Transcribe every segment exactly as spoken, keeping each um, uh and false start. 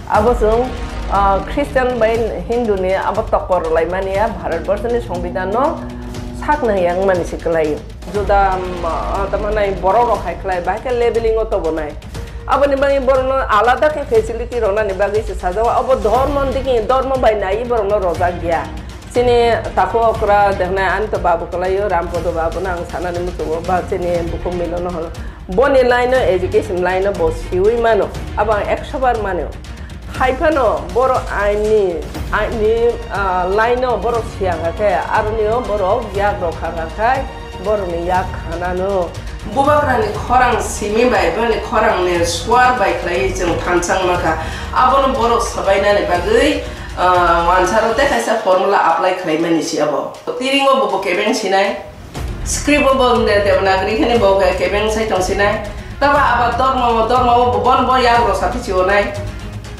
Abo chwng, ah, Christian bai Hindu ni abo tokor rwlaimani ya Bharat Borso ni Songbidan no sakna yang mani se kwlai. Juda, um, ah, tamani borok rok hai khlai, bahai khe leveling o tobonai. Aboni bagwi borok no alada khe facility rwnani bagwi se sajao. Abo dhormo digi, dhormo bai nai borok no rojak ya. Chini takhuk okra dehnai ani to babu kwlaio, Rampodo babu no ang sanani muchungo, ba chini bukhuk Milono holo. Boni line o, education line o bo siwi mano, abo ang ekso bar mano. Hai phano borok aini, aini, ah, line o borok siyang kha khe, aroni o borok yak rok kha kha khai, borokni yak khanano. Bubagrani khorang simi bai, boni khorang ni suar bai khlai chwng thansa wngma kha. Abono borok swbainani bagwi, ah, wansaro tei kaisa formula apply khlaimani si abo. Tiringo bo bo kebeng sinai. Script bo bo de-, Devanagari hwnwi bo ke-, kebeng sai tong sinai. Taba aba dormo, dormo bo bon bo yak rok sa phichi onai.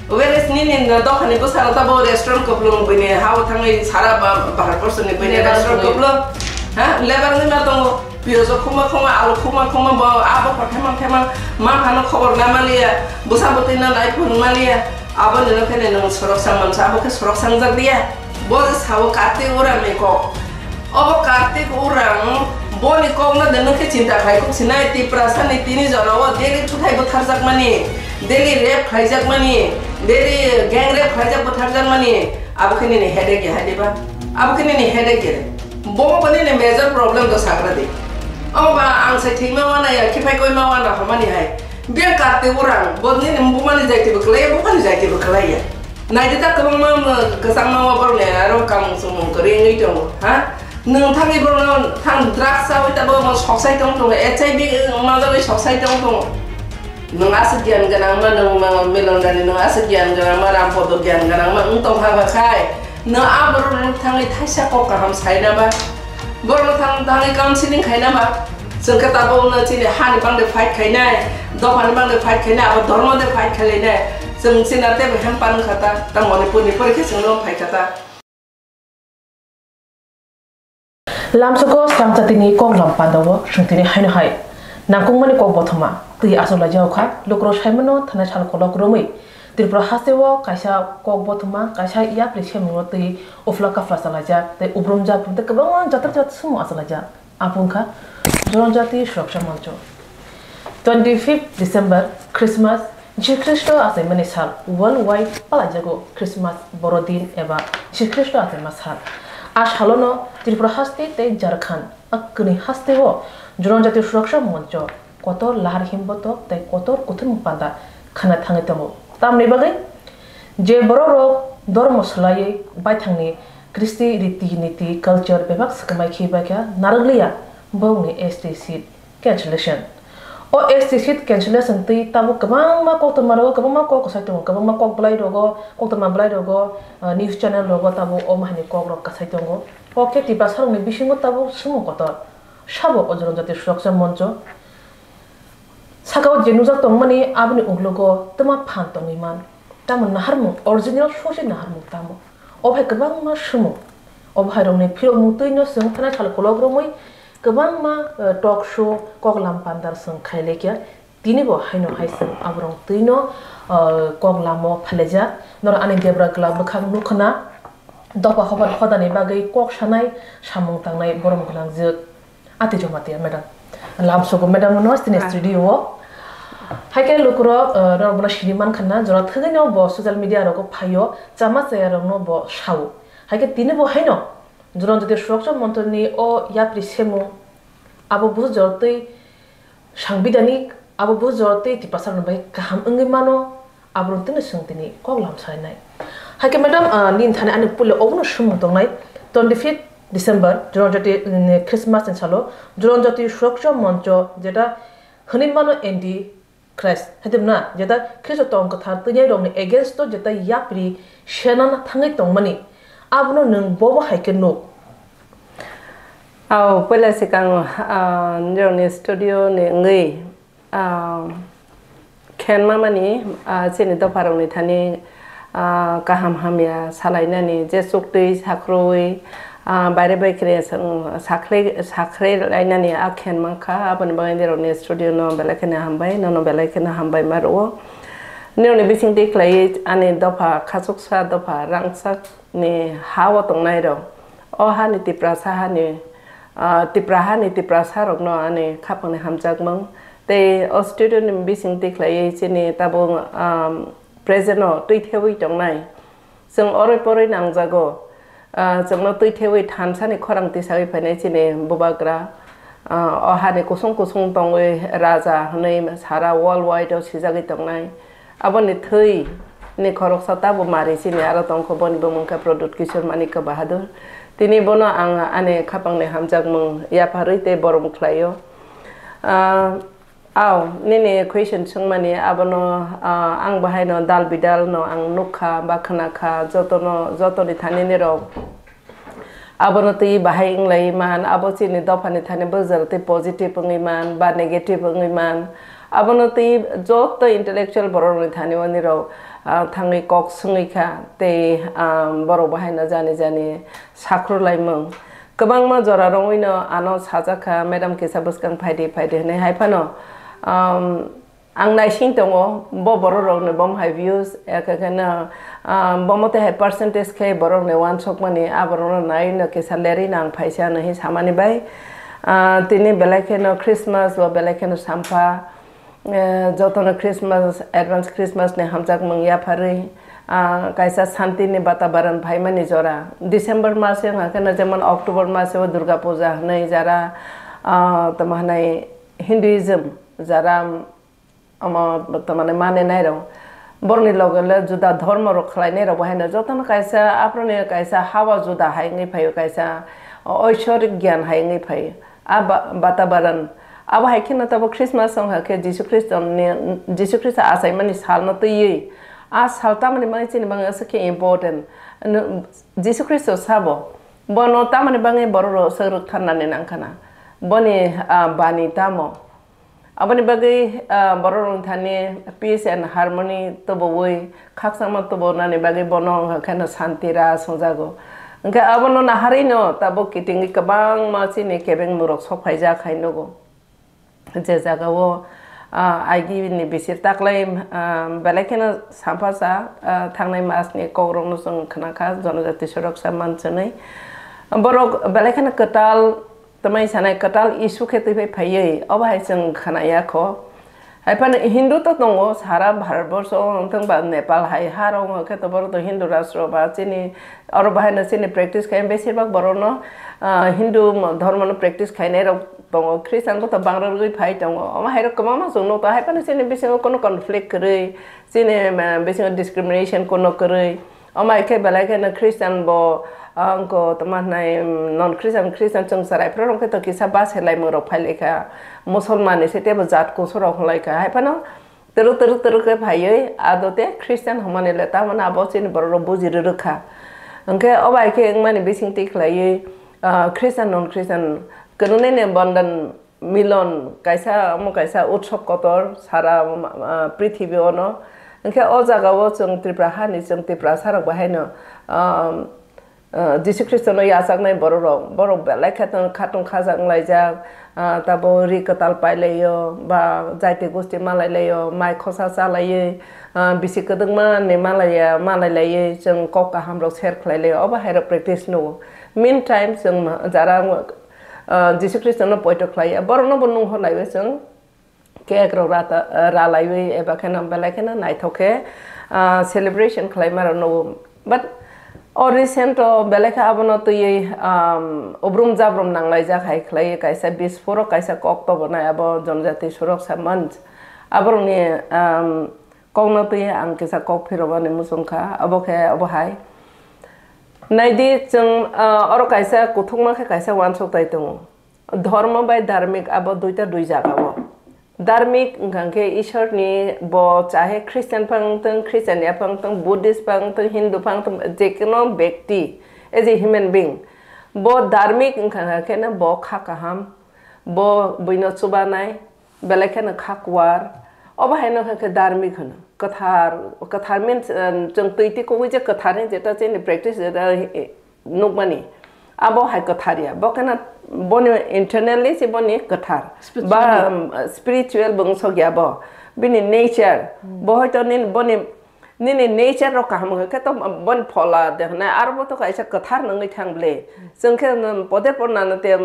Whereas nini na dokhani bwskango tabo restaurant kwplung bini ha o thangwi sara ba-, Bharat Borso ni bini Lebar restaurant kwplung. Kwplung. Ha? Lebar wngwi ma tongo. Piyaj o khuma khuma, alu khuma khuma, bo abo kok themang themang, ma phano khobor na maliya, bwsa bwtwi no nai phung maliya, abo nino khe nini sorok sang mansa, abo khe sorok sangjak diya. Bo sao Kartik Urang ni kok. Obo Kartik Urang boni kok no de nokhe chinta khlai kuk sinai, Tiprasa ni tini jora o daily thuthai bwtharjak mani, daily rape khlaijak mani, daily gang rape khlaijak bwtharjak mani, abo khe nini headache ya hai diba? Abo khe nini headache ya. Bo bo nini major problem do sagra di. Omo ba ang sai thima wana ya, khiphai koi ma wana hamani hai. Be Kartik Urang, bo nini bumani jaiti bo kwlai ya, bumani jaiti bo kwlai ya. Naidi ta kwbangma, kwchangma wa borok ni aro kamung chumung kwrwi wngwi tongo, ha? Nwng thangwi borokno thang drugs chawi tabo soksai tong tongo, H I V manjagwi soksai tong tongo. Nwng aswk giyan gwnangma, nwng ma-, Milon Rani, nwng aswk giyan gwnangma, Rampodo giyan gwnangma wng tong kha, kha khai. Nwng a borokno thangwi thaisa kok kaham saina ba? Borokno thang-, thangwi counseling khaina ba? Chwng khe tabukno chini hani bangde fight khainai, dophani bangde fight khainai, abo dhormo de fight khailainai. Chwng chini teibo hamper wngkha ta, ta Manipur ni pore khe chwngno phai kha ta. Lamsogo swrangchatini koklam pandao swngtini haino hai nangkukmani kok bothoma twi achuk laijak kha, lukurok saimano thanai sal kolok romwi Tripura hasteo kaisa kok bothoma, kaisa yapri semungno twi uphla kaphla chalaijak tei ubrumjak tei kwbangma jatar jat sumo achalaijak. Abo wngkha Jonojati Suraksha Mancho. Twenty fifth December, Christmas, Jisu Khristo achaimani sal, worldwide palaijago Christmas borodin eba Jisu Khristo achaima sal. A salono Tripura haste tei Jharkhand, a kwnwi hasteo Jonojati Suraksha Mancho kotor lahar himbotok tei kotor kuthumung panda khana thangwi tongo. Tamni bagwi? Je bororok dhormo swlaiwi baithangni kristi riti niti culture bebak swkangbai khibaikha narwkliya bongni S T seat cancellation. O S T seat cancellation twi tabuk kwbangma koktwma rogo, kwbangma kok kwsai tongo, kwbangma kok bwlai rogo, koktwma bwlai rogo, ah, news channel rogo tabuk o mahani kok rok kwsai tongo. O khe Tiprasa rokni bisingo tabuk sumung kotor. Sabo o Jonojati Suraksha Mancho. Saka o je nujak tongmani aboni uklogo twma phan tongwi man. Tamo naharmung, original sosi naharmung tamo. O hai kwbangma sumung. O hai rokni phirokmung twino chwng thanai sal kolok romwi kwbangma, eh, talk show, koklam pandar chwng khailekya. Tini bo haino hai chwng aborok twino, eh, koklamo phailaijak. Norok ani debra glak bwkhak nukhwna dopha hobar hodani bagwi kok sanai, samung tangnai borom gwnangjwk. Ati Jamatia madam. Lamsogo madam no tini Ah. studio o. Hai khe lukurok, eh, norok bono sini mankha na, jora thwgwi no bo social media rogo phaio, chama chaya rok no bo sao. Hai khe tini bo haino Jonojati Suraksha Mancho ni o yapri semung abo busu jora twi sangbidanik, abo busu jora twi Tiprasa rok bai kaham wngwi mano. Aborok tini chwng tini kok lam sainai. Hai khe madam, ah, nini thani ani puila obono swngmung tongnai, twenty fifth December, Jonojati, mm, Christmas ni salo, Jonojati Suraksha Mancho, jeta hwnwi mano Anti Christ, hai tongna, jeta Khristo tong kwthar twngnai rokni against o jeta yapri senana thangwi tongmani, abono nwng bobo hai khe nuk? Ao, puila swkang, ah, nirokni studio ni wngwi, Ah, khenma mani, ah, chini dopharokni thani, ah, kaham hamya salainani je chuktwi sakrui, ah, baire bai kre sakhlai, sakhlai lainani a khenma kha, aboni bagwi nirokni studio no belai kheno hambai, nono belai kheno hambai ma rwo. Nini bising twi khlaiwi ani dopha khachuksa dopha rangchak ni ha o tongnai rok. O hani Tiprasa hani, ah, Tipra hani Tiprasa rokno ani khapangni hamjakmung. Tei o studio ni bising twi khlaiwi chini tabuk, um, present o twi thewi tongnai. Chwng oroi poroi nangjago. Ah, chwngno twi thewi thansani khorang tisagwi phainai chini bubagra. Ah, o hani kusung kusung tongwi raja hwnwi sara world wide o sijagwi tongnai. Aboni thwi ni khoroksa tabo mari chini aro tongkho, boni bumung khe Pradyut Kishore Manikya Bahadur. Tini bono ang ani khapangni hamjakmung yapharwi tei borom khlaio. Ah, Aw, nini question swngmani abono, ah, ang bahaino dal bidal no ang nukha ba khwnakha, jotono, jotoni thani nirok abono twi bahai wnglai man, abo chini dophani thani bwsajak twi positive wngwi man ba negative wngwi man, abono twi joto intellectual borok rokni thani o nirok, ah, thangwi kok swngwi kha tei, ah, borok bahaino jani jani sakhru laimung. Kwbangma jora rwngwi no ano sajak kha, "Madam, kisa bwskang phaidi, phaidi," hwnwi. Hai phano, um, ang naising tongo, bo borok rokni bom hai views, ekhe kheno, um, bomo tei hai percentage khe borok ni uansukmani, a borok no nai no kisa lerwi no ang phaisa hwnwi samani bai. Ah, tini belai kheno Christmas bo belai kheno sampha. Eh, jotono Christmas, advance Christmas ni hamjakmung yapharwi, ah, kaisa shanti ni batabaran phaimani jora. December mas wngkha kheno jemon October mas o Durga Puja hwnwi jara, ah, tamo hwnwi Hinduism jara, omo tamo hwnwi mane nairok. Borokni loge le juda dhormo rok khlainai rok bo haino jotono kaisa aphuru ni kaisa hawa juda hai wngwi phaio, kaisa oisorik gyan hai wngwi phaio. A ba-, batabaran. Abo hai kheno tabuk Christmas wngkha khe Jisu Khristo ni, Jisu Khristo achaimani salno twiwi. A sal tamoni bagwi chini bagwi aswk khe important. Jisu Khristo sabo, bono tamoni bagwi borok rok swk rwktharnani nangkhana. Boni, ah, bani tamo. Aboni bagwi, ah, borok rok thani peace and harmony tubuwi khakchangma tubunani bagwi bono wngkha kheno shanti ra songjago. Hwnkhe abono naharwi no tabuk kitingwi kwbangma chini kebengmung rok sok phaijak hai nugo. Je jaga o, ah, aigi ni bisir taklai, ah, belai kheno sampha sa, ah, thangnai mas ni kok rok no chwng khna kha, jonojati sorok sa manchwnwi. Borok belai kheno kwtal, tamai sanai kwtal issue khe twi phai phaiwi, obo hai chwng khna ya kho. Hai phano Hindu to tongo, sara Bharat borsho o wng thung ba Nepal hai ha rok wng khe to borok to Hindu rastro ba chini, oro bahai no chini practice khai, besir bak borok no, ah, Hindu dhormo no practice khainai rok tongo, Christian bo to bang rwgwi phai tongo. Omo hai rok kwbangma chwng nuk tongo, hai phano chini bisingo kono conflict kwrwi, chini, ah, bisingo discrimination kono kwrwi. Omo hai khe belai kheno Christian bo, ah, wngkho tamo hwnai, mm, non Christian, Christian chwng chwrai phuru rok khe to kisa bachai laimung rok phai lai kha, Musulman ni se teibo jat kusu rok hwn lai kha. Hai phano twrwk twrwk twrwk khe phaiwi ado tei Christian hwnmani le tamoni abo chini borok rok buji rwrwk kha. Hwnkhe obo hai khe wngmani bising twi khlaiwi, ah, Christian non Christian kwrwngnaini bondan milon kaisa, omo kaisa utsob kotor sara, ah, prithibi ono. Hwnkhe o jaga o chwng Tripura hani chwng Tiprasa rok bo haino, ah, ah, Jisu Khristo no yachaknai borok rok, borok belai khe tong khatung khajak wng laijak, ah, tabo ri kwtal pai laio ba jaiti gosti malai laio, mai khosa cha laiwi, ah, bisi kwdwkma ni malaiya, malai laiwi chwng kok kaham rok share khlai laio, obo hai rok practice nugo. Meantime chwng jara, ah, Jisu Khristo no poito khlaiya, borok no bo nung hor laiwi chwng cake rok rata-, ralaiwi eba kheno belai kheno naithok khe, ah, celebration khlaima rok nugo. But o recent o belai khe abono twiwi, um, ubrum jabrum nanglaijak hai khlaiwi kaisa bisporo kaisa kok tobonai abo Jonojati Suroksa Manch. Aborokni, um, kokno twiwi ang kisa kok phirogani muchung kha, abo khe obo hai. Naidi chwng, ah, oro kaisa kuthukma khe kaisa uansuk tai tongo. Dhormo bai dharmik abo duita dui jaga o. Dharmik wngkha khe Ishwar ni bo chahe Christian phang tong, Christian ya phang tong, Buddhist phang tong, Hindu phang tong, je kono bekti, as a human being, bo dharmik wngkha khe no bo kha kaham, bo buino chubanai, belai kheno kha kuar. Obo hai no khe dharmik hwno. Kwthar, kwthar means, um, chwng twi twi kubui je kwthar ni jeta chini practice jeta, eh, nukmani. Abo hai kwthar ya. Bo kheno boni internally se boni kwthar. Spiritually. Ba, um, spiritual bo wngsok ya bo. Bini nature, bo hoito nini, boni, nini nature rok kaham wngkha khe to boni phola de hwnai, aro bo to kaisa kwthar nangwi thang bwle. Chwng khe, um, poder por nana te, um,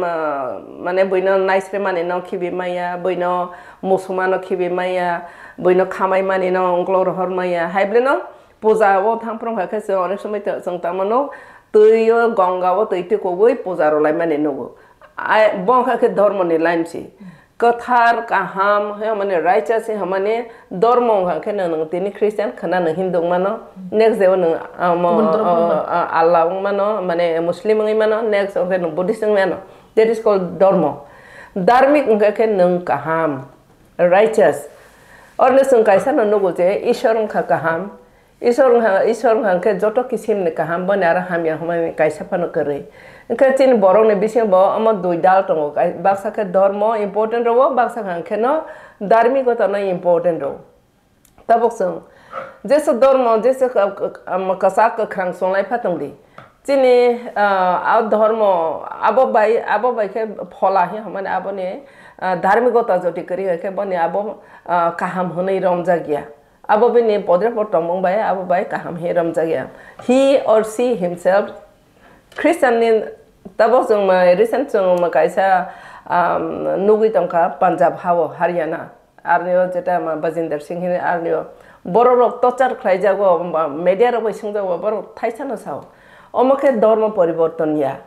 mane buino naisre mani no khibi maya, buino musuma no khibi maya, buino khamai mani no ungklo rohor maya, hai bwle no puja o thang phuru wngkha khe chwng onek somoi to chwng tamo no twi o Ganga o twi tikogwi puja rwlai mani nugo. Ai, bo wngkha khe dhormo ni line si. Kwthar, kaham, he mane righteous, he mane dhormo wngkha khe nwng, nwng tini Christian khna nwng Hindu wng mano, next day o nwng, ah, mo, Kubun dhormo ah, wngmano. Ah, Allah wng mano, mane Muslim wngwi mano, next o khe nwng Buddhist wng mano. That is called dhormo. Dharmik wngkha khe nwng kaham, righteous. Orno chwng kaisa no nugo je Ishwar wngkha kaham, Isor wngkha, Isor wngkha hwnkhe joto kisimni kaham, boni aro hamya hwnmani kaisa phano kwrwi. Hwnkhe chini borokni bisingo bo omo dui dal tongo, kai-, baksa khe dhormo important rwo, baksa hwnkhe no dharmikota no important rwo. Tabuk chwng jesa dhormo, jesa ka-, ka-, ka-, kwchak kwkhrang chwng lai pha tongdi. Chini, ah, a dhormo abo bai, abo bai khe phola hi hwnmani aboni, ah, dharmikota jodi kwrwi hwnkhe boni abo, ah, kaham hwnwi romjak ya. Abo bini podre pod tongmung bai, abo bai kaham he romjak ya. He or she himself Christian ni tabok chwng ma recent chwng ma kaisa, um, nugwi tongkha Punjab hao, Haryana. Arnio jeta ma Bajinder Singh hini arnio borok rok torture khlai jago, ma media rok bai sung jago, borok thaisa no sao. Omo khe dhormo poriborton ya.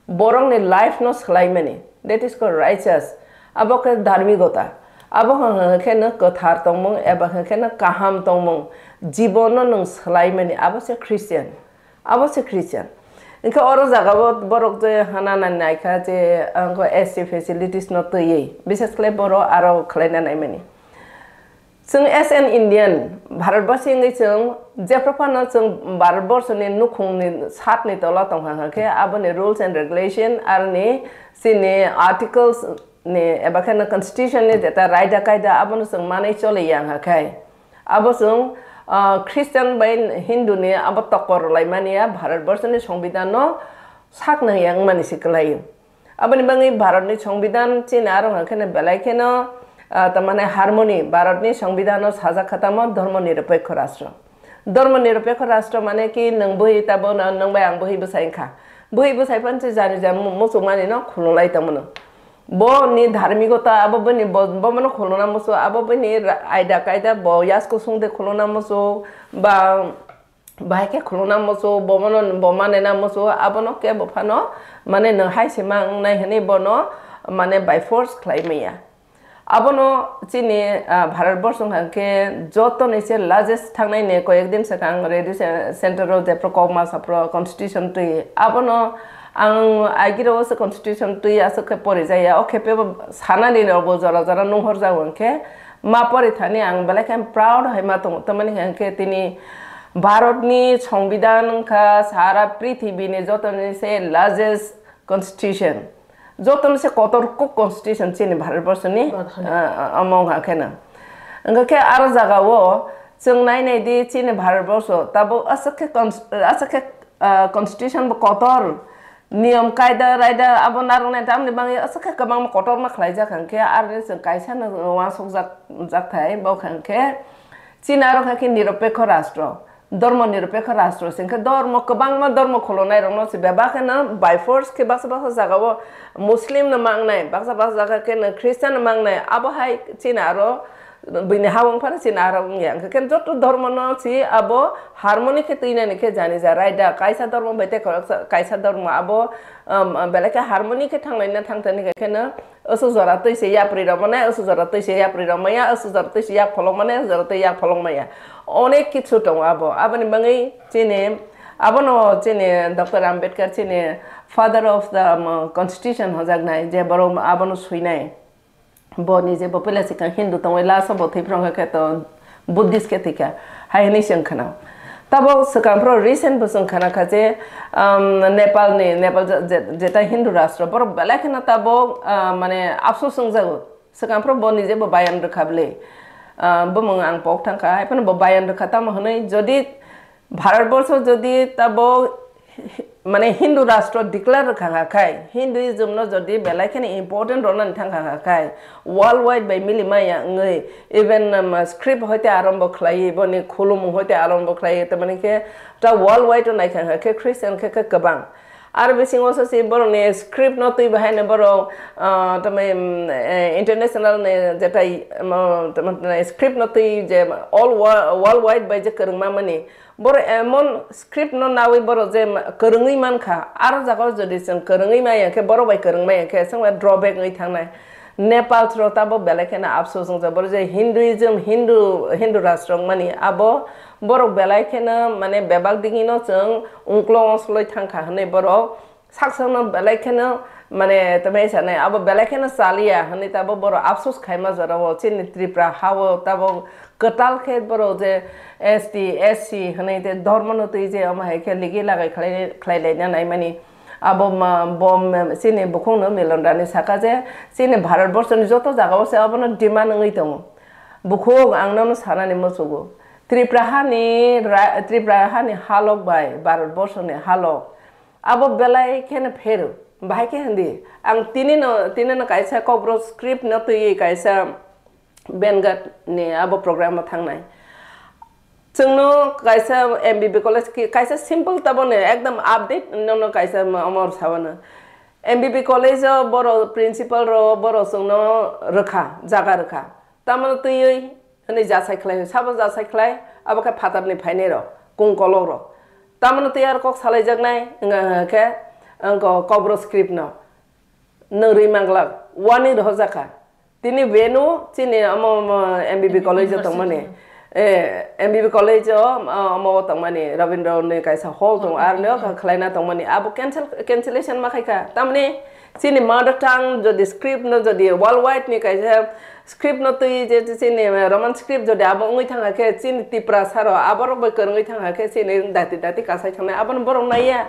Borokni life no swlaimani, that is called righteous. Abo khe dharmikota. Abo hwnkhe no kwthar tongmung eba hwnkhe no kaham tongmung. Jibono nwng swlaimani, abo se Christian. Abo se Christian. Hwnkhe oro jagao borok je hana nai naikha je, ah, S C facilities no twiwi. Bises khlai borok aro khlaina naimani. Chwng as an Indian, Bharatbasi wngwi chwng jephru phano chwng Bharatborsoni nukhungni satni tola tongkha hwnkhe aboni rules and regulation aroni chini articles ni eba kheno constitution ni jeta raida kaida abono chwng manwi choli ya hwnkha khe abo chwng, ah, Christian bai Hindu ni abo tokor rwlaimani ya Bharatborsoni Songbidan no sakno ya wngmani se kwlaio. Aboni bagwi Bharatni Songbidan chini aro hwnkha kheno belai kheno, ah, tamani harmoni, Bharatni Songbidano sajak kha tamo dhormo nirapekho rashtra. Dhormo nirapekho rashtra mane ki nwng bwhi tabo no, nwng bai ang bwhi bwsai wngkha. Bwhi bwsai phano se jani jani mu-, muchungmani no khululai tongmano. Bo ni dharmikota abo bini bo, bo mano khuluna muchung, abo bini ra-, aida kaida bo yasku sungde khuluna muchung ba Bahai khe khulukna muchung, bomono bo manena muchung, abono kebo phano mane nwng hai se ma wngnai hwnwi bono mane by force khlai manya. Abono chini, ah, Bharat borso hwnkha khe joto ni se largest thangnai ni koyek din swkang radio ce-, center o jephru kokma saphru constitution twi abono ang agiro se constitution twi aswk khe pori jaya, o khe pebo sanani rok bo jora jora nunghor jago hwnkhe ma pori thani ang belai khe proud hai ma tongo, tamani hwnkhe tini Bharatni Songbidan wngkha sara prithibini jotoni se largest constitution, jotoni se kotor kuk constitution chini Bharatborsoni, Bharat. Ah, ah, omo wngkha kheno. Wngkha khe aro jagao chwng nai nai di chini Bharatborso tabuk aswk khe cons-, aswk khe, ah, constitution bo kotor, niyom kaida raida abo narwknai tamni bagwi aswk khe kwbangma kotorma khlaijak hwnkhe aroni chwng kaisa no uansukjak, jakthai bo hwnkhe chini aro kha khe niropekho rastro. Dhormo nirapekho rastro se wngkhe dhormo, kwbangma dhormo khulunai rokno se bebak kheno by force khe baksa baksa jagao Muslim no mangnai, baksa baksa jaga kheno Christian no mangnai, abo hai chini aro bini ha wng phano chini aro wngya. Hwnkhe khe joto dhormo no se abo harmony khe twinani khe jani ja raida, kaisa dhormo bai tei khoroksa kaisa dhormo abo, um, belai khe harmony khe thanglaina thangthani khe kheno Aswk jora twi se yapri rok mane, aswk jora twi se yapri rok maya, aswk jora twi se yak pholok mane, aswk jora twi yak pholok maya. Onek kichu tongo abo. Aboni bagwi chini abono chini Doctor Ambedkar chini father of the, um, constitution hojaknai, je borok abono swinai. Bo ni je bo puila swkang Hindu tongwi, last o bo thwi phrwngkha khe to Buddhist khe thwikha, hai hwnwi se wngkhana. Tabok swkang phro recent bo se wngkhana kha je, um, Nepal ni, Nepal je, je, jeta Hindu rastro, borok belai kheno tabok, uh, mane afsus wngjago. Swkang phro bo nije bo bayan rwkha bwle. Uh, bumung ang pok thangkha, hai phano bo bayan rwkha, tamo hwnwi jodi Bharat borsho jodi tabok mane Hindu rastro declare rwkha kha khai, Hinduism no jodi belai kheno important rwnani thangkha kha khai, worldwide bai mili maya wngwi, even, um, script hoite arombo khlaiwi, boni khulumung hoite arombo khlaiwi, tamani khe ta worldwide o naikha kha khe Christian khe, khe kwbang. Aro bisingo se si borokni script no twi bahaino borok, ah, tamai, um, eh, international ni jetai, um, tamai script no twi je all wo-, worldwide bai je kwrwngma mani, borok emon script no nawi borok je ma-, kwrwngwi mankha, aro jagao jodi chwng kwrwngwi maya khe, borok bai kwrwng maya khe, chwng bai drawback wngwi thangnai. Nepal rok tabok belai kheno afsus wngjak, borok je Hinduism, Hindu, Hindu rastro wngmani, abo borok belai kheno mane bebak digi no chwng ungklo ongsloi thangkha hwnwi borok sak sakno belai kheno mane tamai sanai, abo belai kheno chaliya hwnwi tabok borok afsus khaima jorao chini Tripura hao tabok kwtal khe borok je S T, S C hwnwi tei dhormo no twi je omo hai khe ligi lagai khlai, khlai laina naimani. Abo ma, bo, chini bukhuk no Milon Rani saka je chini Bharat borso ni joto jaga o se abono demand wngwi tongo. Bukhuk, ang nono sanani muchugo, Tripura hani ra-, Tripura hani halok bai Bharat borso ni halok abo belai kheno pheru. Bahai khe hindi, ang tini no, tini no kaisa Kokborok script no twiwi kaisa Vanguard ni abo program o thangnai. Chwngno kaisa M B B college ki, kaisa simple taboni ekdom update nono kaisa ma-, omo sabano. M B B college o boro principal ro boro chwngno rwkha, jaga rwkha. Tamoni twiwi hwnwi jasai khlai, sabo jasai khlai, abo khe phatarni phainai rok, kung kolok rok. Tamoni twi aro kok salaijaknai, wngkha khe, wngkha Kokborok script no. Nwng rwi manglak, warning rohorjak kha. Tini venue chini omo, omo M B B college o tongmani. Eh, M B B college o, ah, omo o tongmani, Rabindra ni kaisa hall tongo, ar no kha khlaina tongmani. Abo cancel, cancellation ma khai kha. Tamni chini mother tongue jodi script no jodi worldwide ni kaisa script no twi je chini Roman script jodi abo wngwi thang kha khe chini Tiprasa rok aborok bai kwrwngwi thang kha khe chini dati dati kasai thangnai abo no borok naiya.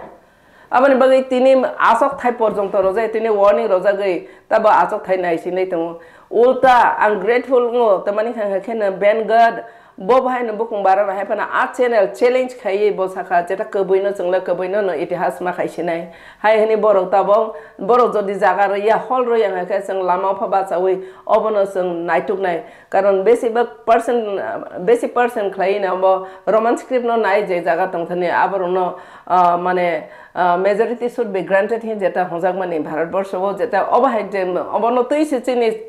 Aboni bagwi tini achok thai porjonto rojak, tini warning rojagwi tabo achok thai naisinai tongo. Ulta ang grateful wngo, tamani kha khe no Vanguard bo bahai no bukung bara no hai phano a channel challenge khaiwi bo sakha, jeta kwbwi no chwng le kwbwi no no itihas ma khaisinai. Hai hwnwi borok tabok, borok jodi jaga rwya, hol rwya hwnkhe chwng lama o pha bachawi obono chwng naituknai. Karon besibak person, besi person khlai no bo Roman script no nai je jaga tongthani aborok no, ah, mane, ah, majority should be granted hin jeta hwnjakmani Bharat borsho o jeta obo hai je obono twi se chini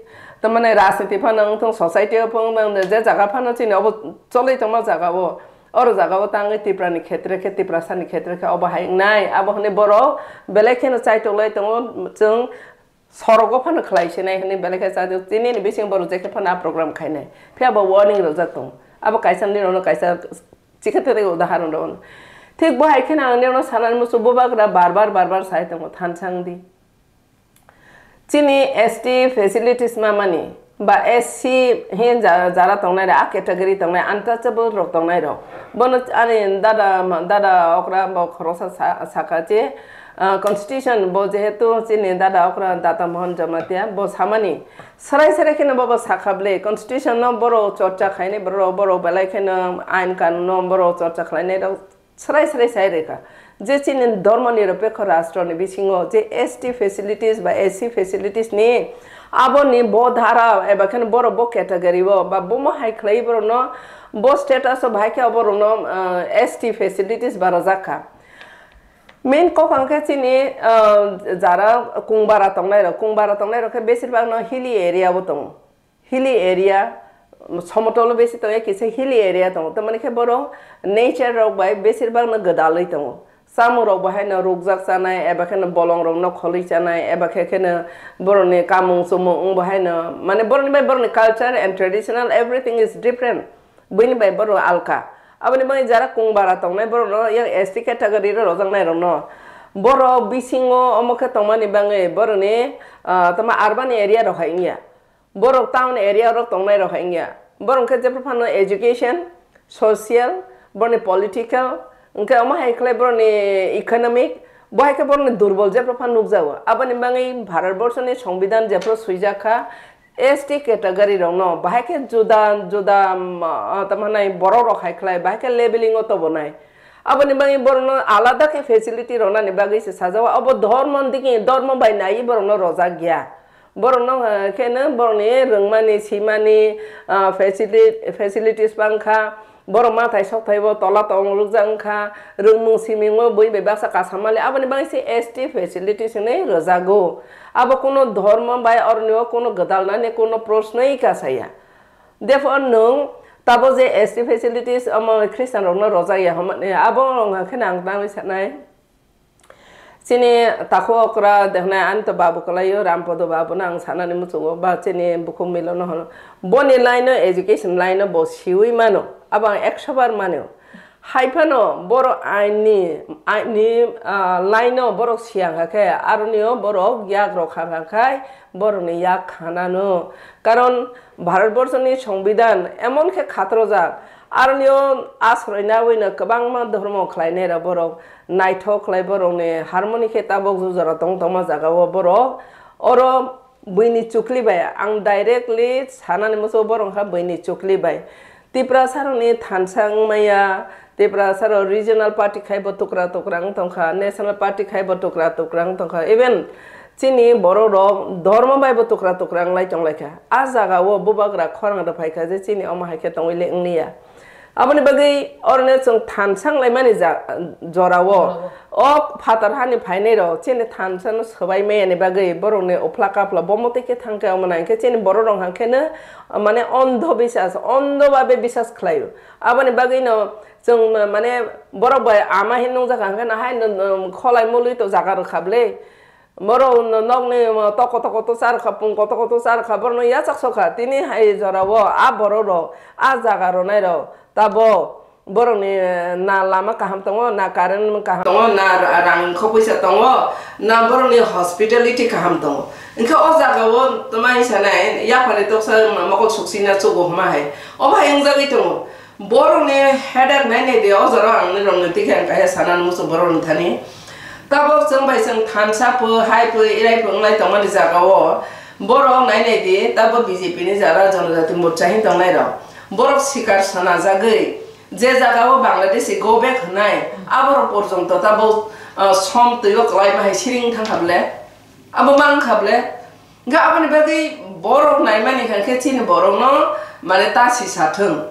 tamani rajniti phano wngthong, society o phano wngthong, je jaga phano chini obo cholwi tongma jaga o, oro jaga o tangwi Tripura ni khetre khe, Tiprasa ni khetre khe obo hai wngnai abo hwnwi borok belai kheno chaitok lai tongo chwng. Sorogo phano khlai sinai hwnwi belai khe chajak, tini ni bising borok je khe phano a program khainai. Phiya bo warning rwjak tongo. Abo kaisa nini ono kaisa chikha twi udaharon rw. Thik bo hai kheno ang nini ono sanani muchung bubagra bar bar, bar bar sai tongo, thansa wng di. Chini S T facilities ma mani, ba S C hin ja-, jara tongnai rok, a category tongnai, untouchable rok tongnai rok. Bono ani dada, dada okra bo khorosa sa-, saka je, ah, constitution bo jehetu chini dada okra Data Mohan Jamatia bo samani, srai srai kheno bo, bo sakha ble constitution no boro chorcha khainai boro, boro belai kheno ain kanun no boro chorcha khlainai rok srai srai sai rwkha. Je chini dhormo nirapekho rastro ni bisingo je S T facilities ba S C facilities ni abo ni bo dhara eba kheno boro bo category o ba bomo hai khlai borok no bo status o bahai khe borok no, ah, S T facilities ba rwjak kha. Main kok ang khe chini, ah, jara kungbara tongnai rok, kungbara tongnai rok khe besir bak no hilly area o tongo. Hilly area, somotol o besi tongo, kisa hilly area tongo. Tamoni khe borok nature rok bai besir bak no gwdalwi tongo. Chamung rok bo haino rukjak chanai, eba kheno bolong rok no kholwi chanai, eba khe kheno borok ni kamung chumung wng bo haino, mane borok ni bai borok ni culture and traditional, everything is different. Buini bai borok alka. Aboni bagwi jara kungbara tongnai borok no yang S T category ro rojaknai rok no. Borok bisingo omo khe tongmani bagwi borok ni, ah, tamo urban area rok hai wngya. Borok town area rok tongnai rok hai wngya. Borok khe jephru phano education, social, borok ni political, hwnkhe omo hai khlai borok ni economic, bo hai khe borok ni durbol jephru phano nukjago. Aboni bagwi Bharat borsho ni songbidan jephru swijak kha, S T category rokno bahai khe juda juda, um, uh, tamo hwnai borok rok hai khlai bahai khe leveling o tobonai. Aboni bagwi borokno alada khe facility rwnani bagwi se sajao. Abo dhormo digi, dhormo bai naiwi borokno rojak ya. Borokno, eh, kheno borokni rwngmani, simani, ah, facili-, facilities bangkha. Borok mathai sokthaibo tola tong rwkjak wngkha. Rwngmung simingbo bui bai baksa kasamali. Aboni bagwi se S T facilities hinwi rwjago. Abo kuno dhormo bai oroni o kuno gwdalnani kuno prosnoi kasaya. Therefore, nwng tabo je S T facilities omo Christian rokno rojak ya hwnmani, abo wngkha khe ang tangwi sanai. Chini takhuk okra dehnai ani to babu kwlaio, Rampodo babu no ang sanani muchungo, ba chini bukhuk Milono hono. Boni line o, education line o bo siwi mano, abo ang ekso bar mano. Hai phano borok aini, aini, ah, line o borok siyang kha khe, aronio borok yak rok kha kha khai, borokni yak khanano. Karon Bharat borso ni Songbidan emon khe khatrojak, aronio asroi naiwi no kwbangma dhormo khlainai rok borok naithok khlai borokni harmoni khe tabok jujora tong tongma jaga o borok oro Buini chukli bai, ang directly sanani muchungo borok wngkha buini chukli bai. Tiprasa rokni thansa wngmaya, Tiprasa rok regional party khai bo tukra tukra wng tongkha, national party khai bo tukra tukra wng tongkha. Even chini borok rok dhormo bai bo tukra tukra wnglai tonglaikha. A jaga o bubagra khorang rwphaikha je chini omo hai khe tongwi le wngliya. Aboni bagwi oroni chwng thansa wnglaimani ja-, jorao. Jorao. O phatar hani phainai rok chini thansa no swbai maya ni bagwi borokni uphla kaphla bomo twi khe thangkhe omo nang khe chini borok rok hangkhe no mane ondho bisas, ondho babe bisas khlaio. Aboni bagwi no chwng mane borok bai ama hin nungjak hangkhe no hai no, no kholai mului to jaga rwkha bwle. Borok no-, nokni toko toko to charwkha, pung koto koto charwkha, borokno yachak sokha. Tini hai jorao a borok rok, a jaga rwnai rok, tabo borokni, eh, na lama kaham tongo, na current kaham tongo, na ra-, rang kho pwisa tongo, na borokni hospitality kaham tongo. Hwnkhe o jagao tama hinsa nai yaphani toksa mokol suksina chugo hwnma hai. Obo hai wngjagwi tongo. Borokni headache nainai de, o jorao ang nini rokni tikhe ang kaisa sanani muchung borokni thani. Tabok chwng bai chwng thansa pho, hai pho, irai pho wnglai tongmani jagao borok nainai di, tabok B J P ni jara Janajati Morcha hin tongnai rok. Borok sikar sana jagwi, je jagao Bangladeshi go back hwnai, aborok porjonto tabok, ah, som twibo kwlai bahai siring thangkha bwle. Abo mang kha bwle. Hwnkhe aboni bagwi borok naimani hwnkhe chini borokno mane ta si sa thung.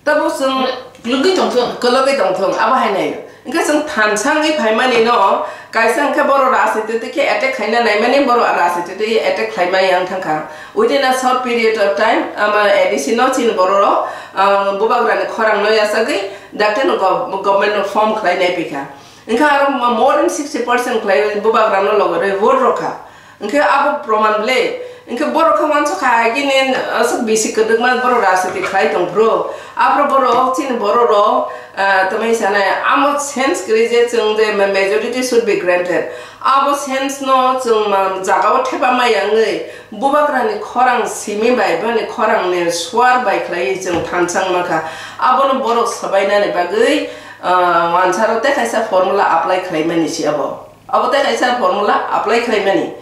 Tabuk chwng kwlwgwi tongthung. Kwlwgwi tongthung, abo hai nai. Hwnkhe chwng thansa wngwi phaimani no kaisa hwnkhe borok rajniti twi khe attack khaina naimani, borok rajniti twi attack khlaimani yang thangkha. Within a short period of time, ama A D C no chini borok rok, ah, bubagrani khorang no yachagwi dakti no gov-, government no form khlai nai pikha. Hwnkhe aro mo-, more than sixty percent khlai bubagrano loge rwi vote rwkha. Hwnkhe abo proman le. Hwnkhe borok khe uansukha hai khe ni, aswk bisi kwdwkma borok rajniti khlai tong phuru. Aphuru borok chini borok rok, ah, tamo sanai amo sense kwrwi je chwng je ma-, majority should be granted. Abo sense no chwng ma-, jagao thepa maya wngwi bubagrani khorang simi bai boni khorang ni suar bai khlaiwi chwng thansa wngma kha. Abono borok swbainani bagwi, ah, uansaro tei kaisa formula apply khlaimani se abo. Abo tei kaisa formula apply khlaimani.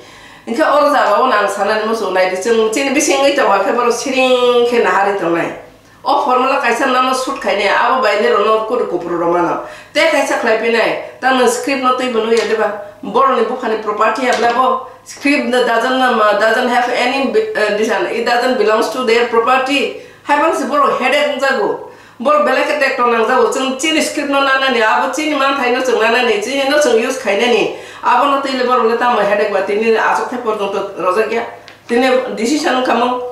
Hwnkhe oro jagao ang sanani muchung naidi, chwng chini bisingwi tongo khe borok siring khe naharwi tongnai. O formula kaisa nono shoot khainai, abo bai nirokno kuri kupru rwmano. Tei kaisa khlai pinai, tamo script no twi bo nukya diba? Borokni buphani property ya bla bo? Script no doesn't, um, doesn't have any, uh, this one, it doesn't belongs to their property. Hai bang se borok headache wngjago. Borok belai khe tekto nangjago. Chwng chini script no nanani, abo chini manthai no chwng nanani, chini no chwng use khainani. Abono twi le borok le tamo headache ba tini achuk thai porjonto rojak ya. Tini decision wngkha mung.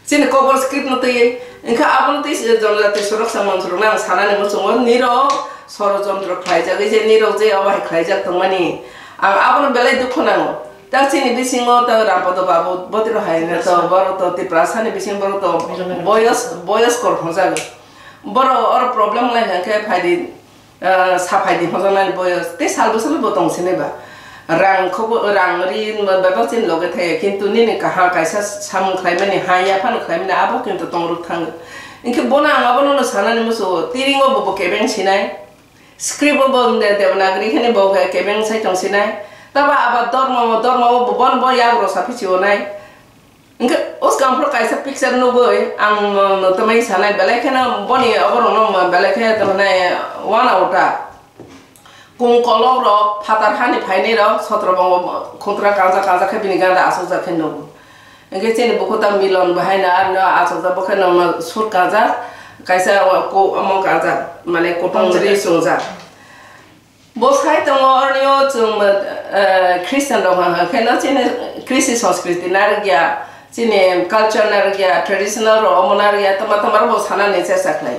Chini kobor script no twi. Wngkha abono twi se Janajati Suraksa Manch rokno ang sanani muchungo nirok sorojontro khlaijagwi je nirok je obo hai khlaijak tongmani. Ang abono belai dukhu nango. Ta chini bisingo ta Rampodo Babu botiro hai ne to, Tiprasa. Borok to Tiprasa ni bising borok to Middle boyos, boyos kor hwnjago. Borok oro problem lai hwnkhe phaidi, ah, sa phaidi hwnjaknani boyos. Tei sal bwsalo bo tong sinai ba. Rang khobo, rang ri bebak chini loge thaya, kintu nini kaha kaisa samung khlaimani, ha yaphano khlaimani abo kintu tong rwk thango. Hinkhe bono ang abono no sanani muchungo, tiringo bo bo kebeng sinai. Script o bo de-, Devanagari hwnwi bo khe kebeng sai tong sinai. Tabo abo dormo, dormo o bo, bono bo yak rw sa phichi o nai. Hwnkhe o swkang phuru kaisa picture nugwi ang, um, tamai sanai belai kheno boni oborokno belai khe tamhinai uanao ta. Kung kolok rok, phatar hani phainai rok, sotro bongo khuntra kanjak kanjak khe bini ganda asokjak khe nugo. Hingke chini bukhuk ta milon bahai no, arno asokjak bo khe no sur kanjak, kaisa ko-, omo kanjak, mane kutung ri chungjak. Bo sai tongo, orni o chwng, eh, Christian rok hwn khe no chini Christian Sanskriti narwkya, chini culture narwkya, traditional rok omo narwkya, tama tama rok bo sana ni chesta khlai.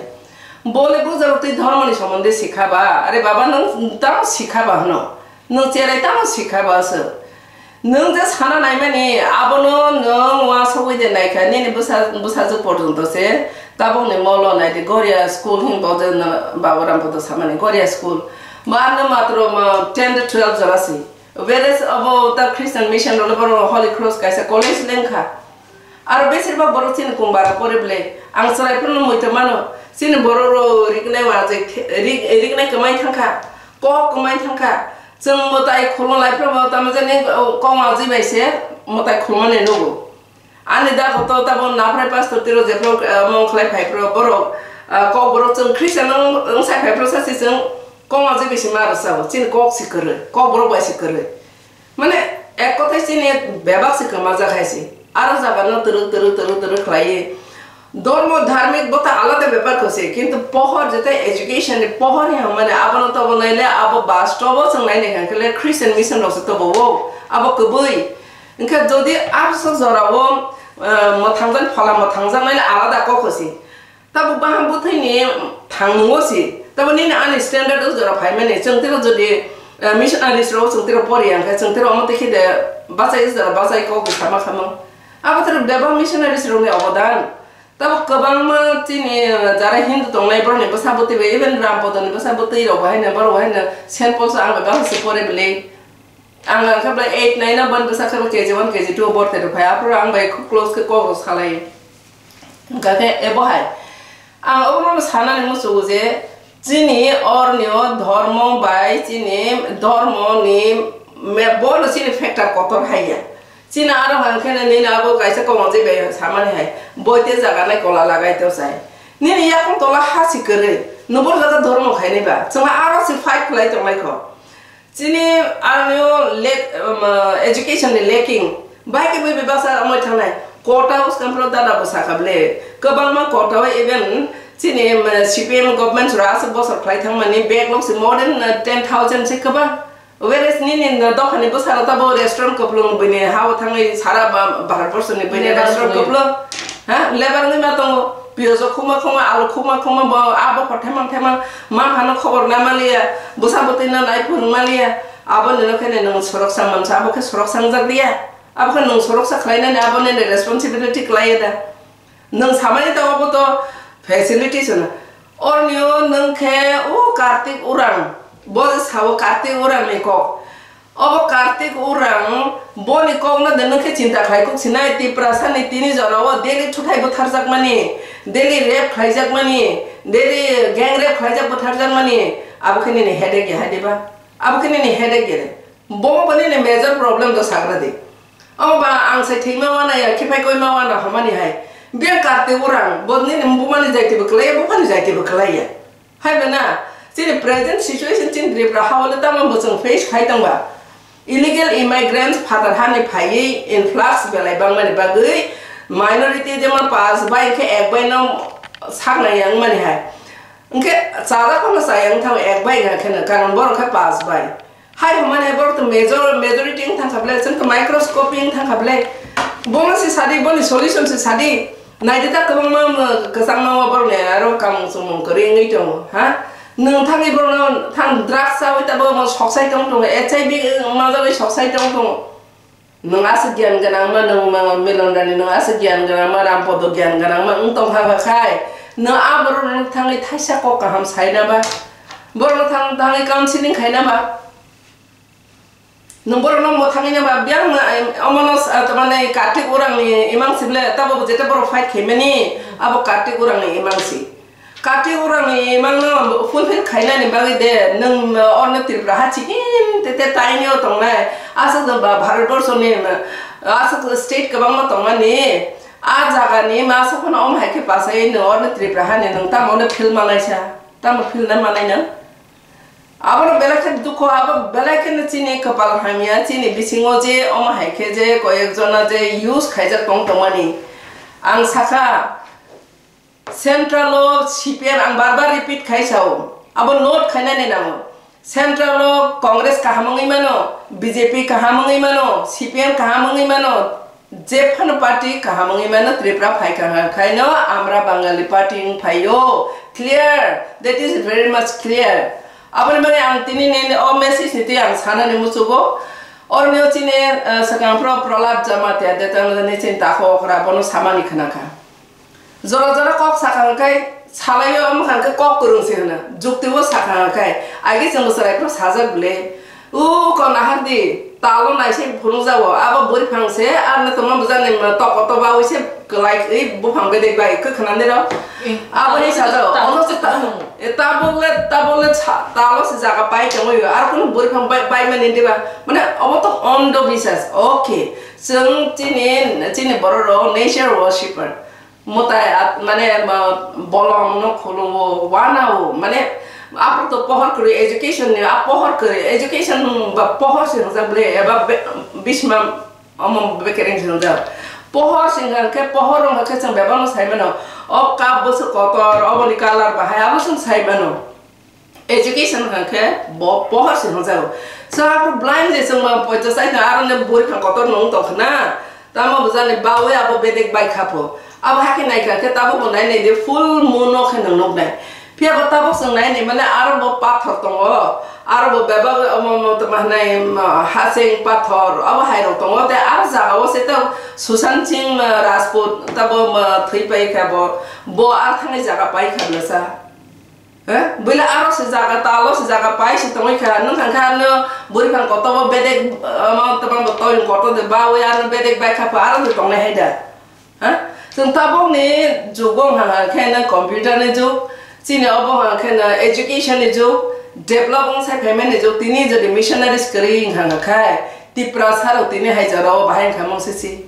Bo le bujar twi dhormo ni somonde sikha ba, are baba nwng tamo sikha ba hwno, nwng cherai tamo sikha ba se. Nwng je sana naimani, abono nwng uansugwi de naikha, nini bwsa-, bwsajwk porjonto se tabukni molo naidi, Goria school hinwi bo je no Babu Rampada samani, Goria school. Bo ano matro ma ten to twelve jora si. Whereas abo ta Christian mission rok le borok Holy Cross kaisa college lengkha. Aro besir bak borok chini kung bara pore bwle. Ang chwrai phano muitu mano. Chini borok rok riknai uansuk, rik-, riknai kwmai thangkha, kok kwmai thangkha. Chwng mwtai khulumlai phano tamo jani kok uansuk bai se mwtai khulumani nugo. Ani da koto tabo naphrai pastor tiro jephru, eh, mong khlai phai phro borok, eh, kok borok chwng Christian wng, wng sai phai phro sa si chwng kok uansuk bai se ma rwsa o. Chini kok si kwrwi, kok borok bai se kwrwi. Mane, ek kothai chini bebak se kwmajak hai se. Aro jaga no twrwk, twrwk, twrwk, twrwk khlai. Dormo dharmik bo ta alada bepar kho se, kintu pohor jete education ni pohor hi hwnmani abono tobo naile abo bastobo chwng naini hwnkhe le Christian mission rok se tobo o, abo kwbwi. Hwnkhe jodi abso jorao, eh, mwthangjak phola mwthangjak naile alada kok kho se. Tabuk baham bwthwini thangmungo si. Tabuk nini ani standard o jora phaimani. Chwng tiro jodi, eh, missionaries rok chwng tiro pori yang khe chwng tiro omo twi khe de bachai jora bachai kok bwsa ma khamung. Abo toro bebak missionaries rokni obodan. Tabuk kwbangma chini, eh, jara Hindu tongnai borokni bwsa bwtwi bai, even Ram Podoni bwsa bwtwi rok bo haino borok bo haino Saint Paul so ang bai bahai se pore bwlwi. Ang ang khe bai eight nine o boni bwsa khe K G one, K G two o borte rw phai. Aphuru ang bai khub close khe kok rok salai. Hwnkha khe ebo hai. Ang obono sanani muchungo je chini orni o dhormo bai chini dhormo ni me-, bono chini factor kotor hai ya. Chini aro hwn khe nini abo kaisa kok uansuk bai samani hai. Boite jaga nai kola lagai to sai. Nini yakung tola ha si kwrwi. Nwng bo jaga dhormo khainai ba. Chwng aro si fight khlai tongnai kho. Chini aroni o lack, um, education ni lacking. Bai khe bui bebaksa amoi thangnai. Kota o swkang phano dada bo sakha ble. Kwbangma kota o even chini, um, C P M government rok aswk bosor khlai thangmani bag lok se more than, uh, ten thousand se kwbang. Whereas nini, uh, dophani bwsano tabo restaurant kwplung bini ha o thangwi sara ba-, Bharat borsoni bini restaurant kwplung. Ha, lebar wngwi ma tongo. Piyaj o khuma khuma, alu khuma khuma, bo abo kho themang themang, ma phano khobor na maliya, bwsa bwtwi no nai phwrwng maliya, abo ni no khe nwng sorok sang mansa, abo khe sorok sangjak liya, abo khe nwng sorok sa khlai nani abo nini responsibility klai ya da. Nwng samani ta obo to facilities no. Orni o nwng khe o Kartik Urang, bo sao Kartik Urang ni kok. Obo Kartik Urang, boni kokno de nwng khe chinta khlai kuk sinai, Tiprasa ni tini jora o daily thuthai butharjakmani, daily rape khlaijakmani, daily gang rape khlaijak butharjakmani, abo khe nini headache ya hai diba? Abo khe nini headache ya de. Bo bo nini major problem do sagra di. Omo ba ang sai thwima wana ya, khiphai koima wana hwnmani hai. Biyang Kartik Urang, bo nini bumani jaiti bo kwlai ya, buphani jaiti bo kwlai ya. Hai ba na, chini present situation chini Tripura ha o le tamo bo chwng face khai tong ba. Illegal immigrants phatar hani phaiwi influx belai bangmani bagwi minority jemon pass bai khe ek bai no saknai ya wngmani hai. Hwnkhe chajak phano chaya wng thango ek bai wngkha kheno, karon borok khe pass bai. Hai hwnmani borok to major, majority wng thangkha ble, chwng to microscopy wng thangkha ble. Bono se sadi, boni solution se sadi. Naidi ta kwbangma, um, kwchangma o borokni aro kamung chumung kwrwi wngwi tongo, ha? Nwng thangwi borokno thang drugs chawi tabo omo soksai tong tongo, H I V manjagwi soksai tong tongo. Nwng aswk giyan gwnangma, nwng ma Milon Rani, nwng aswk giyan gwnangma, Rampodo giyan gwnangma wng tongkha kha khai, nwng a borokno thangwi thaisa kok kaham saina ba? Borokno thang-, thangwi counseling khaina ba? Nwng borokno mwthangwi nw ba biyang, eh, omono, eh, tamani Kartik Urangni imang si ble, tabo bo jete borok fight khaimani, abo Kartik Urangni imang si. Kartik Urangni imangno fulfill khainani bagwi de, nwng, eh, orno Tripura ha chikini tete taini o tongnai, aswk ba Bharat borsoni, eh, aswk state kwbangma tongmani, a jagani masa phano omo hai khe pasai nwng orno Tripura hani nwng tamo no feel manai sa, tamo feel nai manai nwng? Abono belai khe dukho, abo belai kheno chini kwpal hamya, chini bisingo je omo hai khe je koyek jona je use khaijak tong tongmani. Ang sakha, Central o C P M, ang bar bar repeat khai sao, abo note khainani nango. Central o Congress kaham wngwi mano, B J P kaham wngwi mano, C P M kaham wngwi mano, jephano party kaham wngwi mano, Tripura phaikha khaino amra Bangali party wng phaio. Clear, that is very much clear. Aboni bagwi ang tini ni o message ni twi ang sanani muchugo. Oroni o chini, eh, swkang pro Prahlad Jamatia de tang ni chini takho okra bono samani khna kha. Jora jora kok sakha hwnkhe salaio, wngkha hwnkhe kok kwrwng se hwno, juktibo sakha hwnkhe. Age chwngno chwraipro sajak bwle, "O kok nahar di, talo naisai phunukjago, abo bwrwi phang se, arno tongma bwjaknai toko tobawi se kwlai wi buphang bedek bai kwkhwna nirok." Eh, abo talo ni se sajak, talo ono se se ta-, kwrwng. E, tabuk le, tabuk le sa-, talo se jaga pai tongwi, ar kunu bwrwi phang bai, bai mani diba? Mane, obo to ondo bisas. Okay, chwng chini, chini borok rok nature worshipper. Mwtai at-, mane, ma, bolong no khulungo, wanao, mane, aphuru to pohor kwrwi education ni, a pohor kwrwi education ba pohor se hwnjak bwle, eba be-, bisma omo bekereng se hwnjak. Pohor se hwnjak khe, pohor wngkha khe chwng bebak no sai mano. O cup bwswk kotor, oboni colour bahai, abo chwng sai mano. Education hwnkha khe bo pohor se hwnjago. Chwng aphuru blind je chwngma poito chai thang, aro ne bwrwi phang kotor nung tong khna. Tamo bwjani bawi abo bedek bai kha pho. Abo hakhe nai kha khe tabuk bo nai nai de full moon no khe nung nuk nai. Phiya bo tabuk chwng nai nai mane aro bo pathor tongo. Aro bo bebak omo omo tongma hwnai, um, hasing pathor abo hai rok tongo. Tei aro jaga o se tei Sushant Singh, uh, Rajput tabo, um, thwi pai kha bo. Bo ar thangwi jaga pai kha bwlasa. Eh, bwle aro se jaga, talo se jaga pai se tongwi kha, nwng thang kha ano bwrwi phang kotor bo bedek, omo tobang bo toyong kotor de bawi ano bedek bai kha pha aro se tongnai hai da. Ha? Chwng tabuk ni jugo wngkha khe no computer ni jug, chini obo wngkha khe no education ni jug, develop wng sai phaimani jug, tini jodi missionaries kwrwi wngkha khe Tiprasa rok tini hai jora o bahai wngkha mung sisi.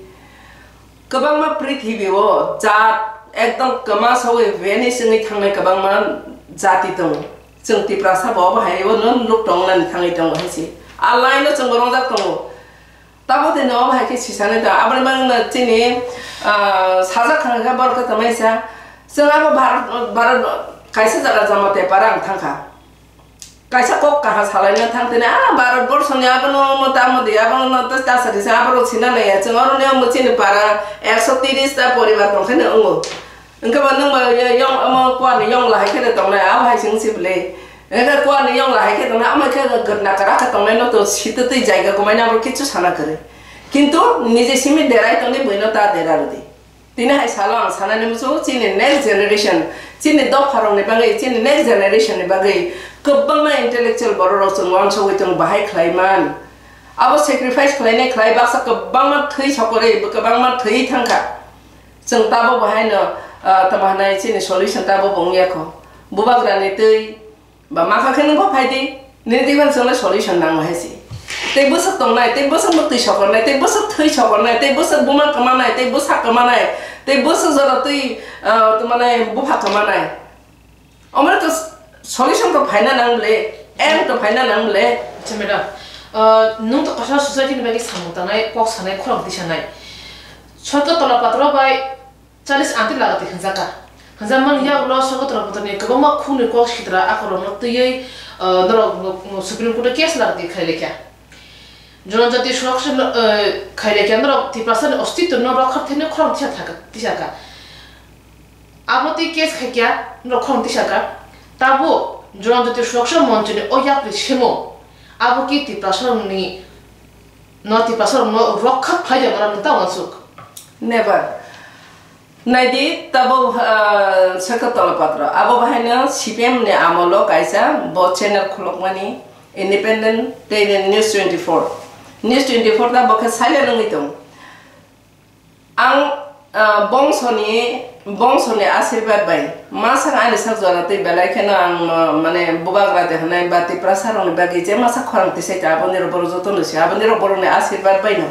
Kwbangma prithibi o jat ekdom kwma sawi vanish wngwi thangnai kwbangma jati tongo. Chwng Tiprasa bo obo hai o no nuk tong nani thangwi tongo hai se. A line o chwng bo rongjak tongo. Tamo tini obo hai khe sisani tongo. Aboni bagwi no chini, ah, sajak thang khe borok khe tongmai sa. Chwng abo Bharat, Bharat kaisa jaga Jamatia Para ang thang kha. Kaisa kok kaha salaina thang tini, "Ah, Bharat borsoni abono omo tamo di, abono no ta-, ta sadi se, aborok sina nai ya, chwng oro ni omo chini para ekso tiris ta poribar tong khe no wngo." Hwnkhe ba nwng ba ye-, yong, omo kuarni yong lahai khe no tongnai, abo hai chwng si bwle. Hwnkhe kuarni yong lahai khe tongnai, omo khe gotna kwrak khe tongnai no to sitwtwi jaiga kwmaina abo kichu sana kwrwi. Kintu nije simi derai tongdi, buino ta dera rwdi. Tini hai salo ang sanani muchungo, chini next generation, chini dopharokni bagwi, chini next generation ni bagwi kwbangma intellectual bororok chwng uansugwi tongo, bahai khlai man. Abo sacrifice khlainai khlai baksa kwbangma thwi sokorwi, kwbangma thwi thangkha. Chwng tabuk bahaino, ah, tamo hwnai chini solution tabuk bo wngya kho. Bubagrani twi, ba makha khe nwng bo phai di, nini twi phano chwngno solution nango hai se. Tei bwswk tongnai, tei bwswk mwktwi sokornai, tei bwswk thwi sokornai, tei bwswk buma kwmanai, tei bwsa kwmanai, tei bwswk jora twi, ah, twi manai bupha kwmanai. Omoro to solution to phaina nang ble, end to phaina nang ble. Acha madam, ah, nwng to kwcharo society ni bagwi samung tangnai, kok sanai, khorang tisanai. Sorkar tola patro bai Charles Anti Lagati hwnjakha. Hwnjakmani yagulo Sogotra Potroni kwbangma khungni kok sitra akorokno twiwi, ah, norok, no, Supreme Court-o case lagati khlailaikha. Jonojati Surakshano, ah, khlailaikha, norok Tiprasani ostitwno rokha thani khorang tisa thaka, tisakha. Abo twi case khaikha, norok khorang tisakha. Tabuk Jonojati Suraksha Monchoni o yapri simo, abo ki Tiprasarokni, no Tiprasarokno rokha khlai ya norok nwng ta uansuk? Never. Naidi, tabo, ah, Saikat Tolapatra. Abo bahaino C P M ni amolo kaisa bo channel khulokmani, Independent tei News twenty-four. News twenty-four ta bo khe silent wngwi tong. Ang, ah, bongsoni, bongsoni asirwad bai. Masa ani sak jora tei belai kheno ang, ah, mane bubagra de hwnai ba Tiprasa rokni bagwi je masa khorang tisai ta aboni rok borok jotono se aboni rok borokni asirwad bai no.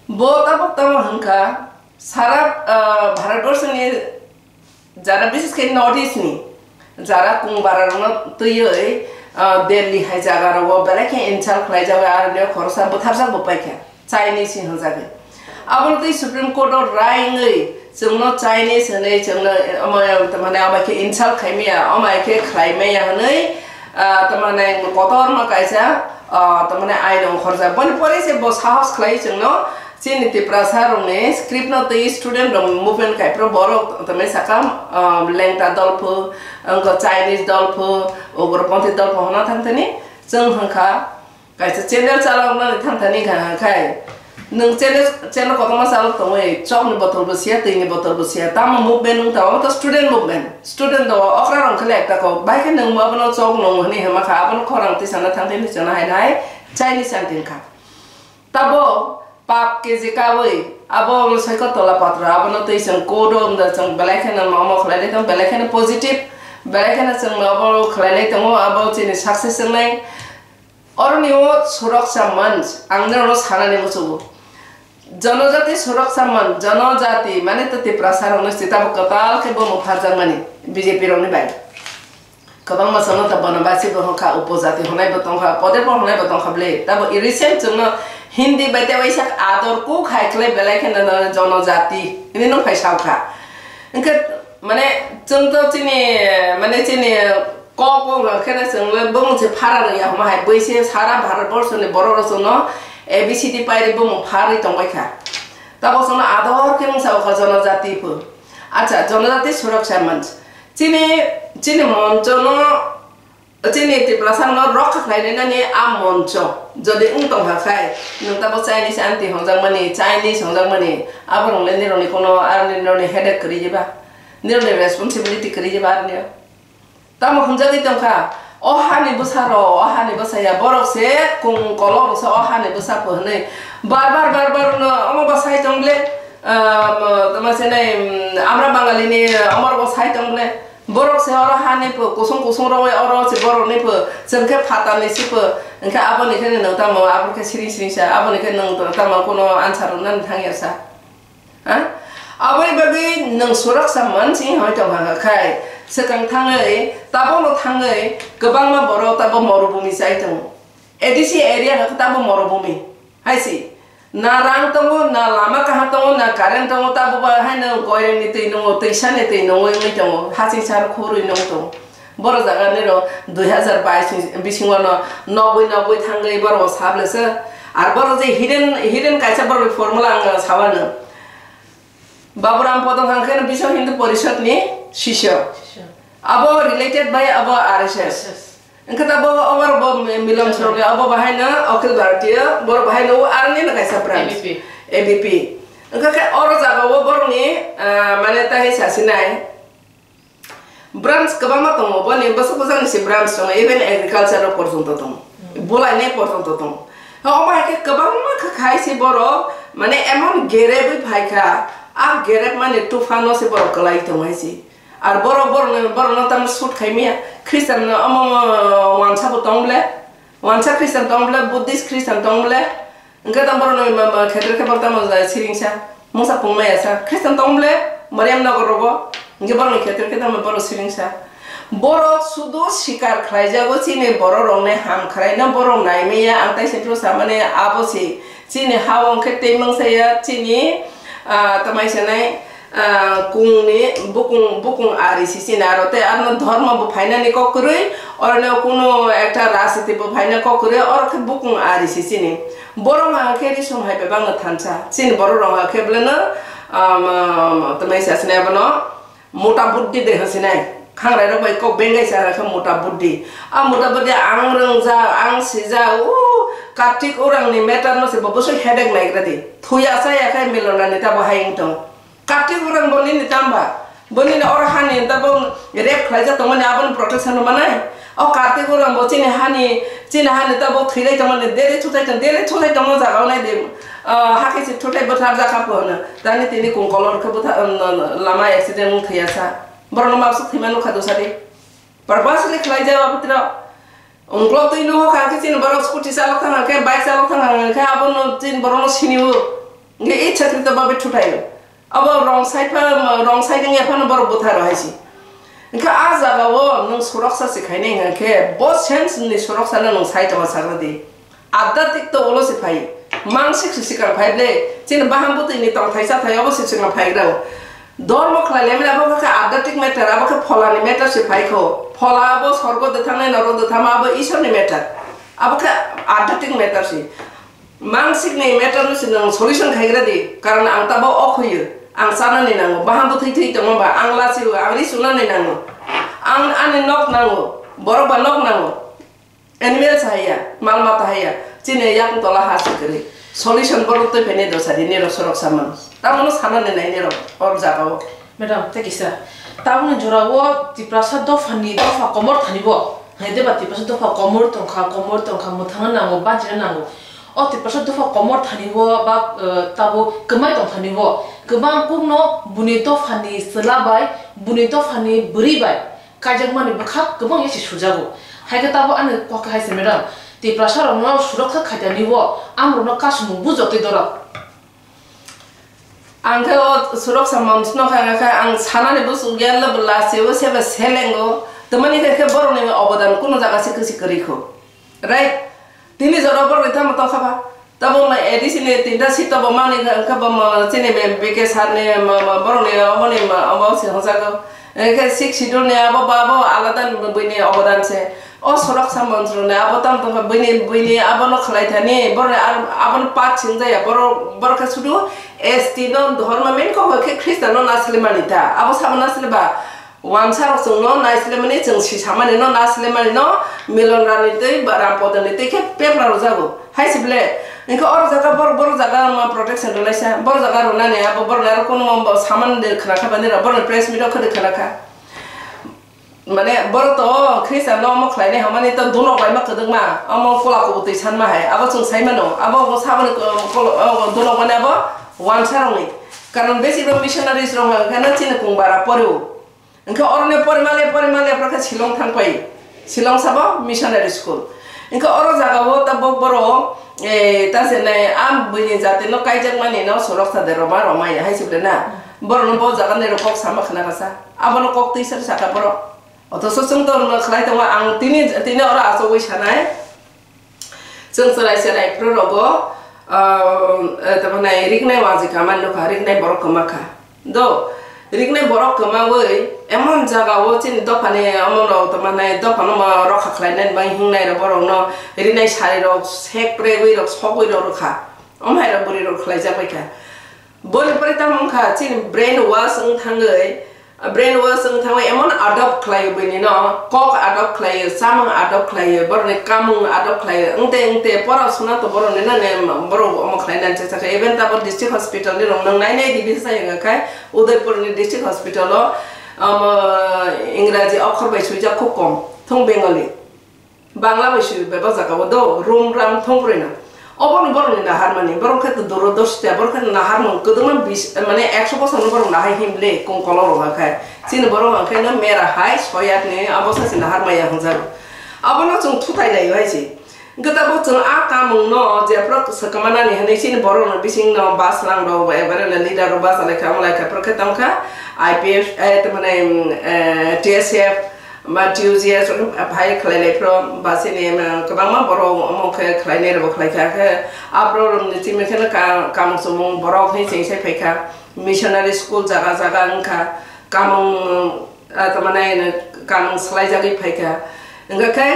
Bo tabuk tamo hwnkha, sara, ah, Bharatborsoni jara, bishes khe North East ni jara kung bara rokno twiwi ah, Delhi hai jaga rogo belai khe insult khlai jago, aro neo khoroksa butharjak bo paikha, Chinese hinwi hwnjagwi. Abono tei Supreme Court o rai wngwi chwngno Chinese hwnwi chwngno, eh, omo, tamani omo khe insult khai maya, omo khe khlai maya hwnwi, ah, tamani kotorma kaisa, ah, tamani aino ongkhorjak. Boni pore se bo sahos khlai chwngno chini Tiprasa rokni script no twi student rok movement khai phuru borok tamani saka, ah, lengta dol phu, wngkha Chinese dol pho, ugroponthi dol pho hwnna thang thani, chwng hwnkha kaisa channel chaloknani thang thani hwnkha, hwnkhe nwng channel, channel kotorma chalok tongwi, chokni botol bo siya, twini botol bo siya, tamo movement wng tamo to student movement, student do okra rong khele ekta kok, bai khe nwng abono chok nung hwnwi hwma kha, abono khorang twi sana thang thani chana hai nai, Chinese anti wngkha. Tabok pap keji kawi, abo saiko tola patra, abono twi chwng kodo wngda, chwng belai kheno omo khlailai tongo, belai kheno positive, belai kheno chwng obo khlailai tongo, abo chini success wngnai. Oroni o Suraksa Manch, ang norokno sanani muchungo. Janajati Suraksa Manch, janajati mane to Tiprasa rokno se tabok kwtal khe bomo pharjakmani B J P rokni bai. Kwbangma chwngno ta Banabasi bo hwnkha, upojati hwnai bo tongkha, pode bo hwnai bo tongkha ble. Tabo i recent chwngno Hindi bai tei waisa ador kuk hai khlai belai kheno no jonojati hinwi nung phai saukha. Hwnkhe mane chwng to chini, mane chini kok o hwnkhe no chwng le bumung se phara rwya hwnma hai bwise sara Bharat borsho ni borok rok chwngno A B C D pairi bumung pharwi tongbaikha. Tabo chwngno ador khe wngsa ukha jonojati pho. Acha, Janajati Suraksa Manch. Chini, chini moncho no, chini Tiprasa no rokha khlai nani a moncho. Jodi wng tong kha khai, nwng tabo Chinese anti hongjak mani, Chinese hongjak mani, abo rong le nironi kono, ar nironi headache kwrwi jeba, nironi responsibility kwrwi jeba arni. Tamo hwnjagwi tongkha, o hani bwsarok, o hani bwsaya, borok se kung kolok roksa o hani bwsa pho hwnwi bar bar, bar bar no omo bwsai tong ble, ah, tamo se nai, mm, Amra Bangali ni omo rok bwsai tong ble, borok se oro hani pho kusung kusung rogwi oro se borok ni pho, chwng khe phatar ni si pho, hwnkhe abo ni khe nwng tamo abo khe siring siring sa, abo ni khe nwng tamo kuno answer rw nani thang ya sa. Ha? Aboni bagwi nwng Suraksa Manch wng hai tong kha khai, swkang thangwi, tabokno thangwi kwbangma borok tabo morubhumi chai tongo. A D C area khe tabo morubhumi hai se. Na rang tongo, na lama kaham tongo, na current tongo, tabo ba haino goirengni twi nungo, twisani twi nungwi wngwi tongo, hasing sar khurwi nung tongo. Borok jaga niro dui hazar bais ni bisingo no nogwi nogwi thangwi borok sablesa. Ar borok je hidden, hidden kaisa borok formula ang sawano. Baburam Podong hangkhe no Biswa Hindu Porishad ni sisyo. Sisyo. Abo related by abo R S S. R S S. Engkhe ta bo, abo bo Milan Sorongya, abo bahai no Akhil Bharatiya, borok bahai no arni no kaisa branch. A B P. A B P. Engkhe khe oro jaga o borok ni, ah, mane ta hai sasinai. Branch kwbangma tongo, boni bwswk bwsakni se branch tongo, even agriculture o porjonto tongo, bulainai porjonto tongo. Omo hai khe kwbangma kha khai se borok, mane emon gerepwi phai kha, a gerep mani tufano se borok kwlai tongo hai se. Ar borok, borokno, borokno tamo shoot khai maya, Christian no omo wansa bo tong ble, wansa Christian tong ble, Buddhist Christian tong ble, Hwnkhe tang borokno ma, ma, khetre khe borok tamo jai siring sa, mungsa pung maya sa, Khristan tong ble, Mariam nogor rogo, hwnkhe borokni khetre khe tamo borok siring sa. Borok sudu sikar khlaijago chini borok rokni ham khwlaino borok nai maya, ang tai sitro samani abo se, chini ha-o hwnkhe tei mungsa ya, chini, ah, tamai sanai, ah, kungni bukung, bukung ari si chini aro tei arno dhormo bo phainani kok kwrwi, orono kuno ekta rajniti bo phaina kok kwrwi, oro khe bukung ari si chini. Borok ma khe risong hai bebak no thansa. Chini borok rok ha khe beleno, ah, ma, ma, tamai sa sinai bono mota buddhi de ha sinai. Khangrai rok bai kok bengai sa khe mota buddhi. A mota buddhi ang rwngjak, ang sijak, o Kartik Urang ni matter no se bo bwswk headache naigra di. Thuya sa ya khe milona ni ta bo hai wng tong. Kartik Urang bo nini tamba? Bo nini oro hani ta bo rape khlaijak tongmani aboni protection rw manai? O Kartik Urang bo chini hani, chini hani ta bo thwilai tongmani, dere thutai tong, dere thutai tongma jaga o nai de, ah, hakhe se thutai bwtharjak kha pho hwno. Tani tini kung kolor khe bwtha-, um, lama accident wng thwiya sa. Borokno mabswk thwima nukha dosa di. Purposely khlaijak abo tiro. Ungklok twi nukha khe chini borok scooty chalok thang khe, bike chalok thang khe abono chini borokno sini o. Nge ichha khe to babe thutai o. Abo wrong side pha, wrong side wngya phano borok bwtharo hai se. Hwnkhe a jagao nwng soroksa se khainai hwnkhe bo sense ni soroksa no nwng sai tongma sagra di. Adhyatmik to ulo se phai. Mansik se sikar phai ble. Chini baham bwtwi ni tongthai chathai obo se sikar phai grao. Dormo khlai lemle abo khe adhyatmik matter, abo khe phola ni matter se phai kho. Phola abo sorgo de thangnai, norok de thangma abo Isor ni matter. Abo khe adhyatmik matter se. Mansik ni matter no se nwng solution khai gra di. Karon ang tabo ok hoyo. Ang chanani nango. Baham bwtwi thwi tongma ba ang lachio, ang ri sunani nango. Ang ani nok nango. Borok ba nok nango. Animal sa haya, mal mata haya, chini yak tola ha se kwrwi. Solution borok twi phene dosa di nirok sorok samang. Tamono sana de nai nirok or jaga o. Madam, tei kisa. Taboni jora o Tiprasa dopha ni dopha komor thani bo. Hai de ba Tiprasa dopha komor tongkha, komor tongkha, mwthangna nango, bachina nango. O Tiprasa dopha komor thani bo ba, eh, tabo kwmai tong thani bo. Kwbang kukno buni dopha ni chwla bai, buni dopha ni bwrwi bai. Kaijakmani bwkha kwbangya se sujago. Hai khe tabuk ani kok hai se, madam, Tiprasa rokno suroksa khaitani o amrokno kasumung bujotwi doro. Ang khe o suroksa monsno kha kha ang sanani busu gel bwla se o sebe selengo. Tamani khe khe borokni obodan kuno jaga se kwsi kwrwi kho. Right? Tini jora borok ni tamo tongkha ba. Tabuk ma A D C ni tinta seat tobo mani kha, wngkha bo ma chini me B K sir ni ma, ma borok ni obo ni ma, obo se hwnjago. Wngkhe six schedule ni abo ba abo alada ni bini obodan se. O sorok sa mantro ni abo tamo tongkha bini, bini abo no khlai thani, borok ni ar, abo no part sing jaya, borok, borok khe sudu S T no dhorma main kok khe Christian no nasle mani ta. Abo sabo nasle ba. Wansa rok chwng no naislemani, chwng sisamani no, naislemani no, Milon Rani tei ba Rampodon ni tei khe pepra rwjago. Hai se ble, hwnkhe oro jaga bor-, bor jaga ma protection rwlaisa, bor jaga rwnani abo bor naro kono bo saman de khna kha bani ra, bor press meet o khade khna kha. Mane bor to Christian no omo khlainai hamani to dunok laima kwdwkma, omo kola kubutwi sanma hai, abo chwng sai mano, abo omo saboni ko-, kolo-, o dunok mani abo wansa rokni. Karon besi bo missionaries rok hwnkhe no chini kung bara pore o. Hwnkhe oroni porimalya, porimalya, porkhe Shillong thangpai. Shillong sabo missionary school. Hwnkhe oro jagao tabok borok, eh, ta se nai, a buini jatino kaijakmani no sorok sa de roma, roma ya hai se ble na. Borokno bo jaga ni rok kok sama khna rasa. Abono kok twi sar saka borok. Othoso chwng to no khlai tongo, ang tini, tini oro achugwi sanai. Chwng chwrai chwrai phuru rogo, ah, eh, tamo nai riknai wajwi kama nukha, riknai borok kwma kha. Do, riknai borok kwmawi emon jaga o chini dophani omono tamo nai dophano ma rokha khlainai bai hingnai rok borokno rinai sari rok sek pregwi rok sogwi rok rwkha. Omo hai rok bwrwi rok khlaijak bai kha. Boni pore tamo wngkha chini brain wash wng thangwi, brain wash wng thangwi emon adopt khlaio buini no, kok adopt khlaio, chamung adopt khlaio, borokni kamung adopt khlaio, wngte wngte pora suna to borokni nane borok omo khlai nani chesa kha, even tabo district hospital ni rok nang nai nai dibi sa yanga khai, Udaipur ni district hospital o, omo, Ingraji okhor bai swijak khub kom, thung Bengali. Bangla bai swi bebak jaga o do, rum ram thong pore na. Obo ni borok ni nahar mani, borok khe to duro dos ta, borok khe nahar mung kwdwkma bis, mane ekso bosor ni borok nahai him le kong kolok rok hai khai. Chini borok hwn khe no mera hai soyat ni abo sa se nahar maya hwnjak. Abo no chwng thutai lai hai se. Hwnkhe tabuk chwng a kamung no jephru swkama nani hwnwi chini borok no bising no bus lang rok ba ebare le leader rok bus alai kha, omo lai kha, borok khe tamo kha I P F, eh, tamo nai, eh, T S F, Ba T U G S rok phai khlai lai phro, ba sini, em, kwbangma borok omo khe khlai nai rwbo khlai kha khe, aphro rwng ni simi khe ka-, kamung chumung borok hinwi cheng sai phai kha, missionary school jaga jaga wng kha, kamung, ah, tamo nai kamung swlai jagwi phai kha. Wng kha khe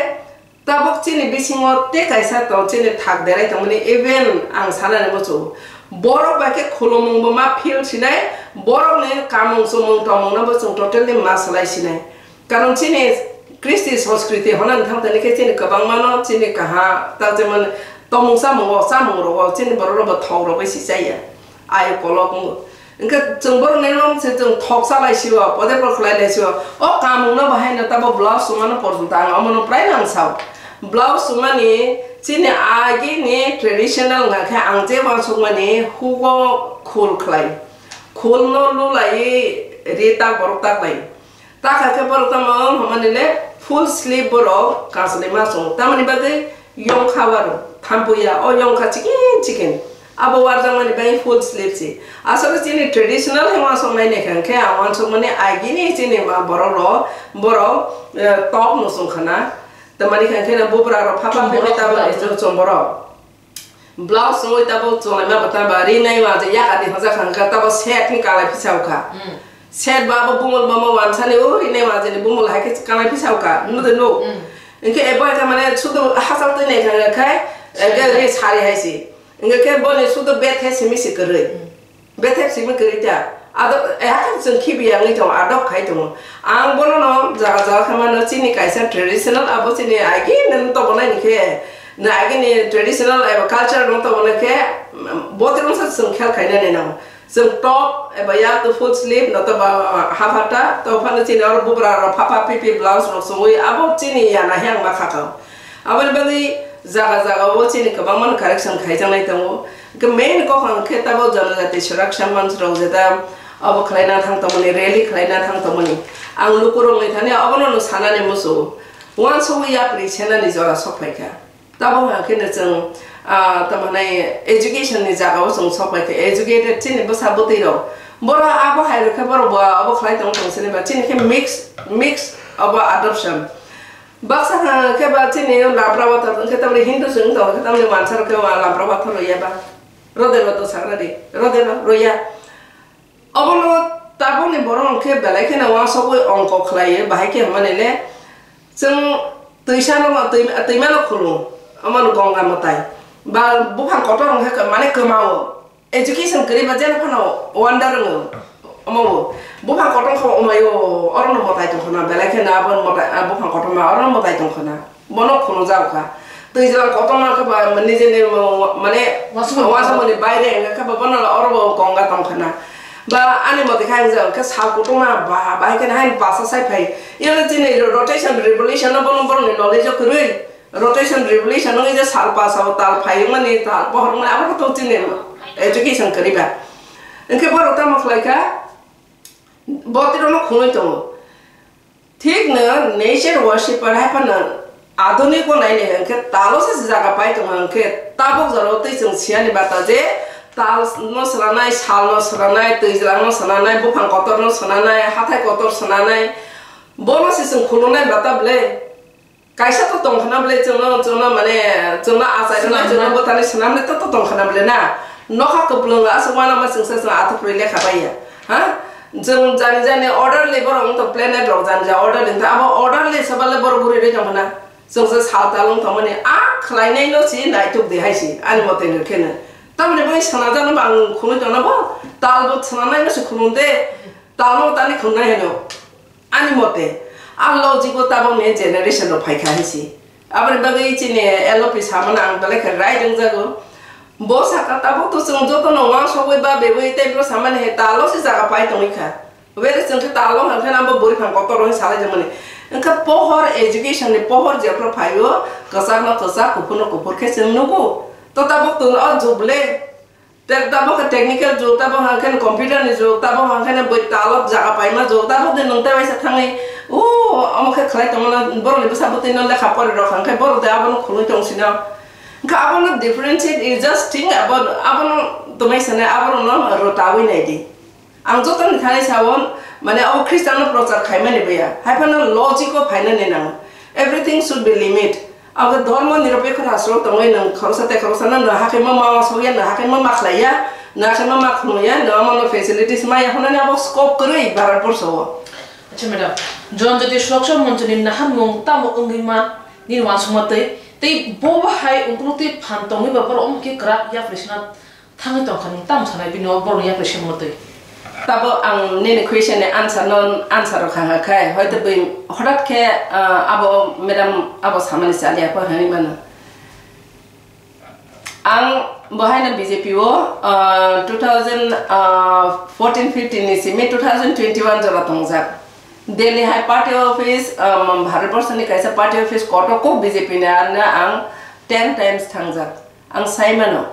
tabuk chini bisingo tei kaisa tong chini thak derai tongmani, even ang sanani muchungo. Borok bai khe khulumung bo ma feel sinai, borok ni kamung chumung tongmung no bo chwng totally ma swlai sinai. Karon chini Kristi Sanskriti honani thangtani khe chini kwbangmano chini kaha, ta jemon tongmung chamung o, chamung rogo chini borok rok bo thok rogwi si chaya. Ayo kolok wngo. Hwnkhe chwng borok nai rom se chwng thok chalai sio, podepor khlai lai sio. O kamung no bahai no tabo blouse chumano porjonto ang omono prai nang sao. Blouse chumani chini agi ni traditional wngkha khe ang je uansukmani hugo khul khlai. Khul no lulai ri tak borok tak lai. Takha khe borok tamo hwnmani le full sleeve borok kanchalwi ma chwng. Tamoni bagwi yongkha waro thampuya, o yongkha chikin chikin. Abo warjakmani bagwi full sleeve si. Aswk chini traditional hai uansuknai naikha hwnkhe ang uansukmani agini chini ma borok rok, borok, eh, top no chwng khana. Tamani kha hwnkhe no bubra rok phapa phaiwi tabuk chwng borok. Blouse wngwi tabuk chwng laima bwtaba ri nai uansa yakati hwnjak kha hwnkhe tabuk set ni kalai phisa ukha. Set ba abo bumul mama wansani o ri nai uansani bumul hai khe kalai phisa ukha. Nudui nuk. Hwnkhe ebo hai khe mane sudu hachal twi nai kha hwnkhe ege ri sari hai si. Hingke khe boni sudo bethe simi si kwrwi. Bethe simi kwrwi ta. Ado, eh, hakhe chwng khibi yangwi tongo, adok khai tongo. Ang bono no jaga jaga khe mano chini kaisa traditional, abo chini agi nang tobonai ni khe, na agi ni traditional eba culture no tobonai khe, mm, botirong sa chwng khel khaina ni nango. Chwng top eba yak to full sleeve no to ba, ah, half hata, to phano chini oro bubra rok phapha pipi blouse rok chumui abo chini yana he ang ma kha kha. Aboni bagwi jaga jaga o chini kwbangma no correction khaijaknai tongo. Hwnkhe main kok hwnkhe tabuk Janajati Suraksha Manch rok jeta abo khlaina thang tongmani, rally khlaina thang tongmani. Ang lukurokni thani abono no sanani muchungo. Uansugwi yapri senani jora sok phaikha. Tabuk hwnkhe no chwng, ah, tamo hwnai education ni jaga o chwng sok phaikha. Educated chini bwsa bwtwi rok. Borok abo hai rwkhe borok bo abo khlai tong tong sini ba chini khe mix, mix abo adoption. Baksa ha khe ba chini Labra Bathar wngkhe tamni Hindu se wng tong khe tamni mansa rok khe Labra Bathar roya ba. Rode rodo sagra di, rode ro-, roya. Obono tabukni borok hwnkhe belai kheno uansugwi ongko khlaiwi bahai khe hwnmani le chwng twisa no twi-, twima no khulung omo no Ganga mwtai ba buphang kotor hwnkhe mane kwmao. Education kwrwi ba jeno phano wonder wngo. Omo bo. Buphang kotorma khe omaio, orono mwtai tong khna, belai kheno abo mwtai, ah, buphang kotorma orono mwtai tong khna. Bono khunujak kha. Twijlang kotorma khe ba nijeni, mane, wansukmani, wansukmani baire wngkha khe ba bono oro bo Ganga tong khna. Ba ani mote khe ang jang khe sal kutung ma ba, bahai kheno hain pasa sai phai. Iyano chini rotation revolution no bono borokni knowledge o kwrwi. Rotation revolution wngwi je sal pasao tal phaiwngmani, tal pohormani, abo to chini education kwrwi ba. Hwnkhe borok tamo khlai kha, botirokno khunui tongo. Thikno nature worshipper hai phano adhunik o naini hwnkhe talo se jaga pai tongo, hwnkhe tabuk jorao twi chwng siyani bata je tal no swnanai, sal no swnanai, twijlang no swnanai, buphang kotor no swnanai, hathai kotor swnanai, bono se chwng khulunai bata ble. Kaisa to tong khna ble chwngno, chwngno mane, chwngno achai rwna, chwngno bwthani swnamle to, to tong khna ble na. Nokha kwplwng aswk uanama chwngsa chwng athuprwi lekha baiya. Ha? Chwng jani jani orderly borok wng tong planet rok jani jani orderly wng tong, abo orderly se bale borok guri rwi tong khna. Chwngsa sal tal wng tongmani a khlainai no si naituk de hai si, ani mote wng kheno. Tamoni bai swnajak no bo ang khunui tongna bo, tal bo swnamnai no se khulung de, tal no tani khungnai heno. Ani mote, a logic o tabukni generation rok phaikha hinsi. Aboni bagwi chini L O P samano ang belai khe right wngjago. Bo sakha tabuk to chwng jotono uansugwi ba bewi tei bwrwi samani hai talo se jaga pai tongwi kha. Where chwng khe talo hwnkhe abo bwrwi phang kotor wngwi salai jagmani. Wngkha pohor education ni pohor jephru phaio, kwchak no kwchak, kuphur no kuphur khe chwng nugo. To tabuk to o jug le. Te-, tabuk khe technical jug, tabuk hwnkhe computer ni jug, tabuk hwnkhe boi talok jaga paima jug, tabuk de nwng tei waisa thangwi, o, omo khe khlai tongmano, borokni bwsa bwtwino lekha pori rok hwnkhe borok de abono khulwi tong sino. Hwnkhe abono differentiate, you just think about, abono twmai sanai, abono rwtawi nai di. Ang jotoni thani sao, mane abo Khristianno prochar khaimani baya, hai phano logic o phainani nango. Everything should be limit. Abo dhormo nirapekho rastro tongwi nwng khoroksa tei khoroksa no, nwng hakhe ma ma sokya, nwng hakhe ma ma khlaiya, nwng hakhe ma ma khnuya, nwng omono facilities maya hwnani abo scope kwrwi Bharat borsho o. Acha madam, Jon Jyoti Suraksha Manchni naharmung tamo wngwi man nini uansukma twi, tei bo hai ungkuluk twi phan tongwi ba borok omo khe kwrak yapri sina thangwi tongkha, nwng tamo sanai bini o borokni yapri sengmo twi? Tabuk ang nini question ni answer no answer rwkha hwnkha khe, hoito bui hotat khe, ah, abo madam abo samani chaliya kho hinwi mano. Ang bo haino B J P o, ah, two thousand fourteen fifteen ni simi two thousand twenty-one jora tongjak. Delhi hai party office, ah, Bharat borso ni kaisa party office kotor kok B J P ni arna ang ten times thangjak. Ang sai mano,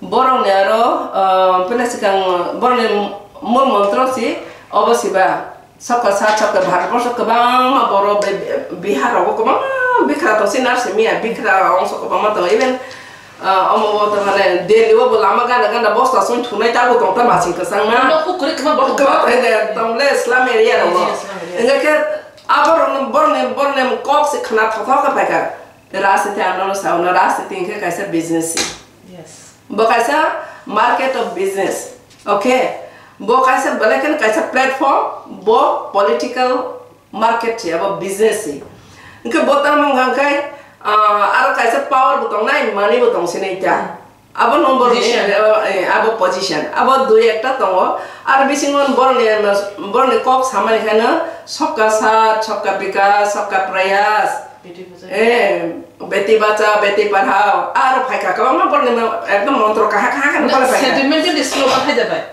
borokni aro, ah, pila swkang borokni mul montro si obo siba, sabka sat, sabka Bharat borsho kwbangma borok bai Bihar rogo kwbangma bikra tong si, nar simi ya bikra ongso kwbangma tongo, even Ah, omo bo to mane Delhi o bo lama gana gana bosta song thunai tabu tong ta masing kwchang ma. Nok kukuri kwma bo Kwma thai de tong le slum area ro. Yes, yes, slum area. Enga khe abo rok no borne borne kok se khna thotho ka phaikha. Rajniti ano sa ono rajniti enga kaisa business. Yes. Bo kaisa market of business. Okay. Bo kaisa belai kheno kaisa platform, bo political market se, abo business se. Enke bo tamo hwnkha khe, ah, aro kaisa power bo tongnai, money bo tong sinai ta. Abo number Position. Eh, abo position. Abo dui ekta tongo. Aro bisingo boroni, boroni kok samani kheno sobka saath, sobka bikas, sobka prayas. Beti bachao. Eh, beti bachao, beti padhao. Aro phaikha kwbangma borni mo-, ekdom montro kaha kaha kheno Na, phala phaikha. Sentiment ni slogan hai jabai.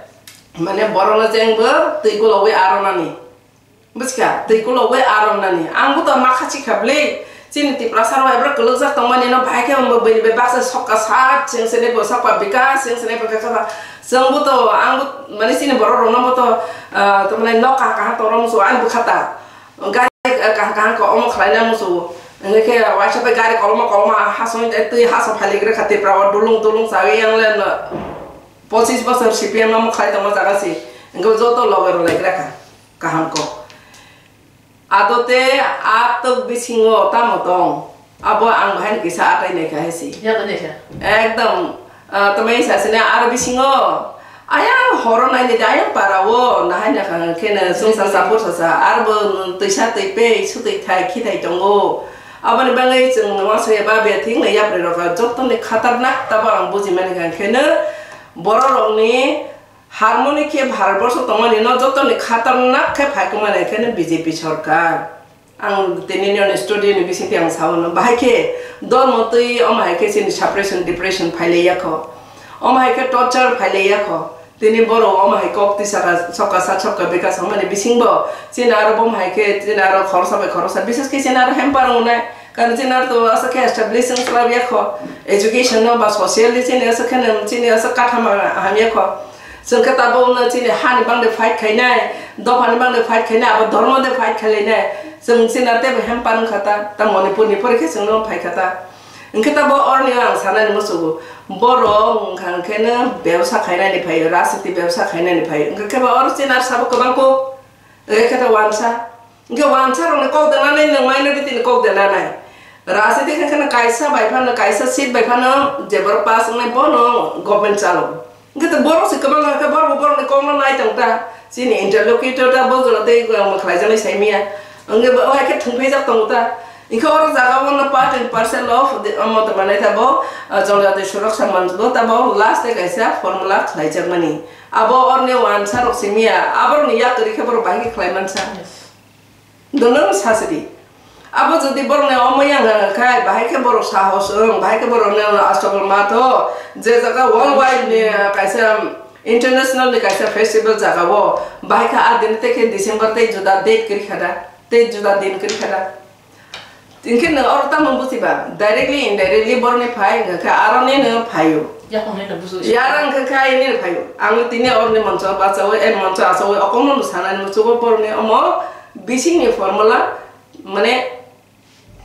Mane borokno jengbo twi kulogwi aronani. Bwskha, twi kulogwi aronani. Ang bo to makha chikha bwle. Chini Tiprasa rok ebra kwlwkjak tongmani no bahai khe bo bini bai baksa sokka sat seng sene bo sokka bikas seng sene bo kha kha. Chwng bo to, ang bo, mane chini borok rokno bo to, ah, to mane nok kaha kaha tong rok musu ani bwkha ta. Gari, ah, kaha kaha ko omo khlaina musu. Hingke waisa bai gari koloma koloma hasong twi hasa phailik rwkha Tipra o dulung dulung chawi yang le no. Pochis bosor C P M omo khlai tongma jaga si. Hingke joto loge rw lai rwkha. Kaham kok. Adote a tok bisingo tamo tong. Abo ang bahai ni kisa atai nai kha hai si. Yago nai kha. Ekdom, ah, tamai sa sini aro bisingo. Ayang horo nai ni ayang para o nahai na kha khe na sung sa sa pur sa sa. Ar bo twisa twi pe su twi thai khi thai tongo. Aboni bagwi chwng no so ya ba be thing na yapri rok joto ni khatarnak tabo ang buji mani kha khe na borok rok ni Harmoni khe Bharatborsho tongmani no jotoni khatarnak khe phaikmani khe no B J P sorkar. Ang tini nini studio ni bisingtwi ang sao no, bahai khe dormo twi omo hai khe chini suppression, depression phailai ya kho. Omo hai khe torture phailai ya kho. Tini borok omo hai kok twi saka, soka sa, soka beka songmani bisingbo chini aro bomo hai khe chini aro khoroksa bai khoroksa, bises khe chini aro hamper wngnai. Karon chini aro to aswk khe establish wng swlaiya kho, education no ba social ni chini aswk khe nang chini aswk katham hamya kho. Chwng khe tabuk no chini hani bangde fight khainai, dophani bangde fight khainai, abo dhormo de fight khailainai. Chwng chini aro teibo hamper wngkha ta, ta Manipur ni pore khe chwng no phaikha ta. Hwnkhe tabuk oroni ang sanani muchungo, borok wngkha hwnkhe no bebsa khainani phaio, rajniti bebsa khainani phaio. Hwnkhe khe ba oro chini aro sabo kwbang kuk. Ekhe ta wansa. Hingke wansa rokni kok denanai nwng maino bitini kok denanai. Rajniti khe kheno kaisa bai phano, kaisa seat bai phano je borok pass wngnai bono government chalo. Hingke to borok se kwbang khe borok bo borokni kokno nai tong ta. Chini interlocutor ta bo jora tei mwkhlaijaknai sai manya. Hingke bo hai khe thwngphaijak tongo ta. Hingke oro jaga o no part and parcel of the, omo to manai ta bo, ah, Janajati Suraksha Manch bo ta bo last tei kaisa formula khlaijakmani. Abo orni wansa rok simi ya, aborokni yak kwrwi khe borok bahai khe khlai mansa. Yes. Dono sasidi. Abo jodi borokni omo yang kha, bahai khe borok sahos wng, bahai khe borokni aswk matho, je jaga worldwide ni, ah, kaisa international ni kaisa festival jaga o, bahai khe a din tei khe December tei juda date kwrwi kha da, tei juda din kwrwi kha da. Hinkhe nwng oro tamo buchiba, directly, indirectly borokni phai wngkha khe aroni no phaio. Yakung nini busu. Yara wngkha khe ayini no phaio. Ang tini oroni moncho bachawi, eh, moncho achawi, okomno no sanani muchugo borokni omo bisingni formula, mane,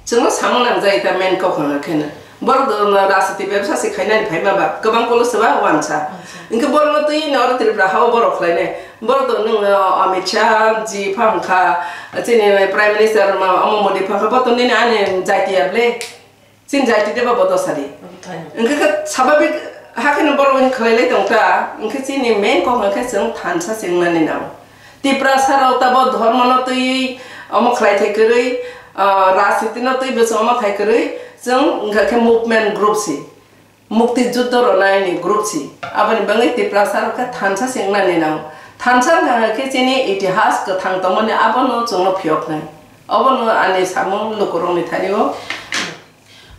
chwngno samung nangjak ta main kok hwnga kheno. Borok do rajniti bebsa se khainani phaima ba, kwbang kolo se ba wansa. Wansa. Hinkhe borokno twi no oro Tripura hao borok khlainai. Borok to nwng, uh, Amit Shah ji phang kha, chini Prime Minister ma, omo Modi phang kha, bo to nini ani jati ya ble. Chini jati de ba bodo sadi. Obo thai. Hingke khe sababik hakhe no borok ni khlai lai tong ta, hingke chini main kok hingke chwng thansa se wngnani nang. Tiprasa rok tabo dhormo no twi omo khlai thai kwrwi, uh, rajniti no twi bwswng omo thai kwrwi, chwng hingke khe movement group si. Mukti juddho rwnaini group si. Aboni bagwi Tiprasa rok khe thansa se wngnani nang. Thansa wngkha khe chini itihas kwthang tongmani abono chwngno phiyoknai. Obono ani samung lukurokni thani o.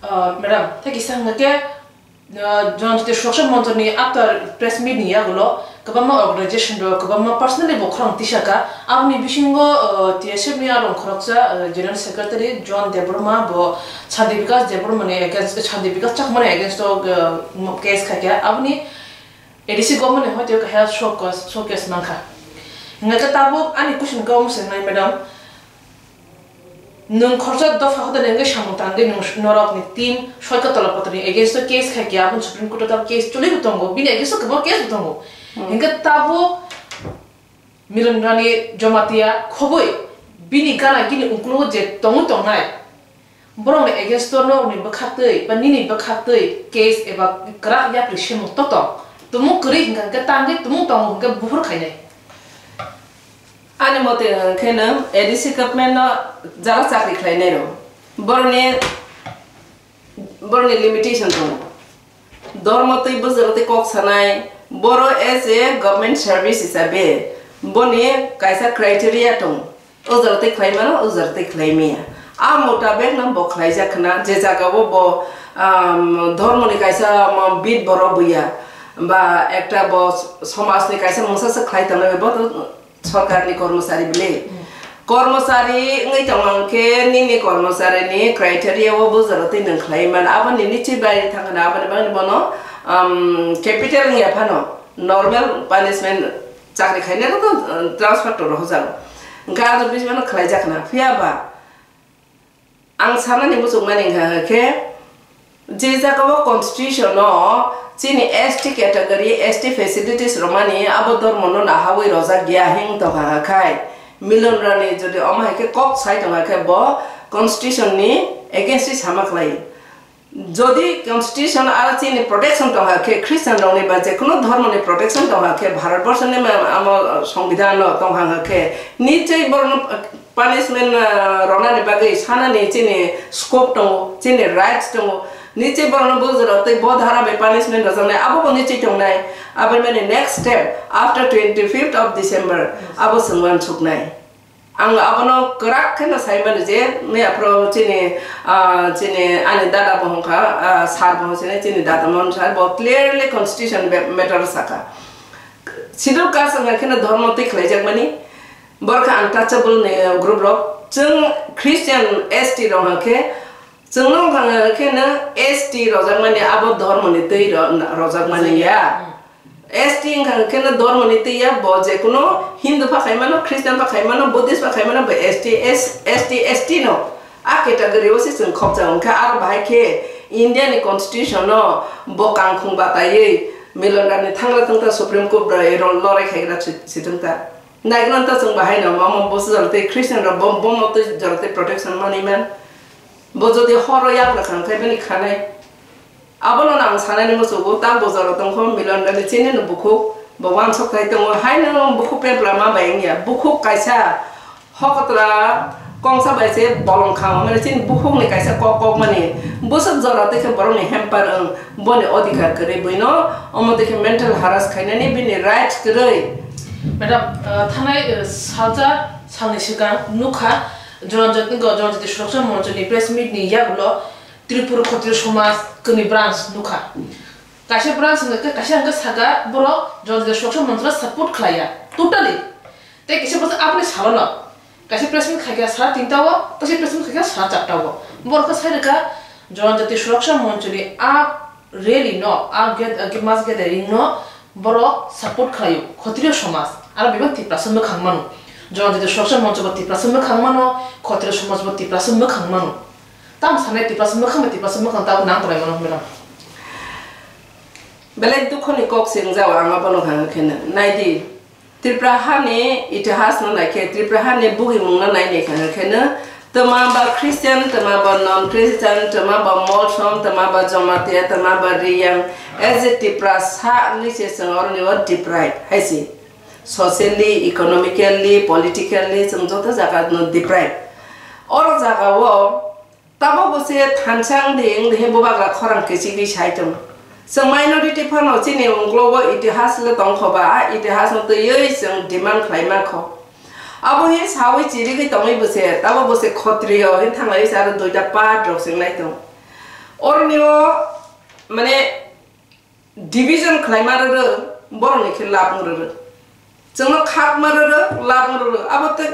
Uh, madam, tei kisa hwnkha khe, uh, Janajati Suraksha Manch ni after press meet ni yagulo, kwbangma organization rok, kwbangma personally bo khorang tisaka, aboni bisingo, uh, T S F ni arong khoroksa, uh, General Secretary John Debbarma bo Shanti Bikash Debbarma ni against, Shanti Bikash Chakma ni against o, uh, case khaikha, aboni A D C government ni hoite khe health showcase, showcase mankha. Hingkhe tabuk ani question khe omo swngnai, madam, Nwng khoroksa dopha hoda nengwi samung tangwi nwng norokni team soi kotolo kotorni against o case khai khe, aboni Supreme Court o tabuk case choli bo tongo, bini against o kwbangma case bo tongo. Hmm. Hinkhe tabuk Milan Rani Jamatia khobwi bini gana gini uklogo je tongwi tongnai, borokni against o norokni bwkhaktwi ba nini bwkhaktwi case eba kwrak yapri semung to tong. Tumung kwrwi hinkha hinkhe tangwi tumung tongo hinkhe buphuru khainai. Ani mote hwnkhe nwng A D C government no jara chakri khlainai rw. Boroni, boroni limitation tongo. Dormo twi bwswk twi kok sanai, boro as a government service hisabe boni kaisa criteria tongo. O jora twi khlai mano, o jora twi khlai maya. A mutabek no bo khlaijak khna, je jaga o bo, um, dhormo ni kaisa, um, bit borok buya, ba ekta bo somaj ni kaisa mungsa se khlai tongna bo to sorkar ni kormosari bile. Hmm. Kormosari wngwi tong ang khe nini kormosari ni criteria o bo jora twi nwng khlai man. Abo nini chwi bai thang khna, abo ni bagwi bono, um, capital wngya phano normal punishment chakri khainai rok to, uh, transfer to rohorjago. Hwnkhe aro bismano khlaijak khna. Phiya ba ang sanani muchungmani wngkha khe, je jaga o constitution o chini S T category, S T facilities romani abo dormo no nahawi rojak ya hing tongkha khai, Milan Rani jodi omo hai khe kok sai tongkha khe bo constitution ni against sama khlai. Jodi constitution aro chini protection tongkha khe, Christian rokni ba jekono dhormoni protection tongkha khe, Bharat borsoni ma-, amo, uh, songbidan no tongkha khe, nichoi borokno punishment, uh, ronani bagwi sanani chini scope tongo, chini rights tongo, nichoi borokno bujra tei bo dhara bai punishment rojaknai, abo bo nichoi tongnai, abo mani next step after twenty fifth of December abo chwng uansuknai. Ang abono kwrak kheno sai mano je, me aphro chini, ah, chini ani dada bo hongkha, ah, sir bo hongchini, chini dada mon sir bo clearly constitution be-, matter saka. Schedule caste wngkha kheno dhormo twi khlaijak mani, borokha untouchable ni, eh, group rok. Chwng Christian S T rok hwnkhe, chwngno wngkha kheno S T rojak mani abo dhormo ni twi ro-, rojak mani ya. Hmm. S T wngkha khe no dormo ni twi ya, bo je kuno Hindu pha khai mano, Christian pha khai mano, Buddhist pha khai mano, bo S T, S-, S T, S T no. A category o se chwng khopjak wngkha, aro bahai khe India ni constitution no bo kangkhung bataiwi Milan Rani thangra thwngta Supreme Court bai ro-, lorai khaigra si-, si thwngta. Naigwna ta chwng bahai no, mamo bo se jora tei Christian rok bo, bo mo twi jora tei protection manwi man. Bo jodi horo yagra kha wngkha bini khanai. Abono ang sanani muchugo, ta bojaro tongkho Milan Rani chini no bukhuk, bo uansuk khai tongo, haino bukhuk pepla ma bai wngya, bukhuk kaisa hokotra kongsa bai se bolong kha, mane chini bukhuk ni kaisa kok kok mani, bwswk jora tei khe borok ni hamper wng, boni odhikar kwrwi buino, omo tei khe mental harass khainani bini rights kwrwi. Madam, uh, thanai, uh, salsa salni swkang nukha, Joranjit ni go, Joranjit Suraksha Moncho ni press meet ni yagulo, Tripura Khatriya Samaj kwnwi branch nukha. Kaisa branch hwnkhe, kaisa hwnkhe saka borok Janjati Suraksha Manchno support khlaiya totally. Tei kisa borok aboni salono kaisa press meet khaikha sara tinta o, kaisa press meet khaikha sara charta o. Borok khe sai rwkha Janjati Suraksha Manchni a rally no, a get-, a mass gathering no borok support khlaio, Khatriya Samaj. Aro bebak Tiprasa mwkhang mano. Janjati Suraksha Mancho bo Tiprasa mwkhang mano, Khatriya Samaj bo Tiprasa mwkhang mano. Tamo sanai Tiprasa mwkhang bai Tiprasa mwkhang tabuk nang tonglai mano hwnwi rang. Belai dukhoni kok se wngjao ang abono hwnga kheno. Naidi, Tripura hani itihas no naikhe, Tripura hani bugimung no nainai hwnga kheno, twma ba Christian, twma ba non-Christian, twma ba Molsom, twma ba Jamatia, twma ba Riyang, as a Tiprasa wngwi se chwng oroni o deprive hai se. Socially, economically, politically chwng joto jaga no deprive. Oro jaga o Tabuk bo se thansa wng di, wng di he bubagra khorang kichigwi sai tongo. Chwng minority phano chini uklogo itihas le tongkho ba, a itihas no twiwi chwng demand khlai mankho. Abo he sawi chirigwi tongwi bo se, tabuk bo se Khatriyo he thanglaiwi se aro duita part rok se wnglai tongo. Oroni o, mane, Division khlaima rwrwk, borokni khe lab wng rwrwk. Chwngno khakma rwrwk, lab wng rwrwk. Abo tei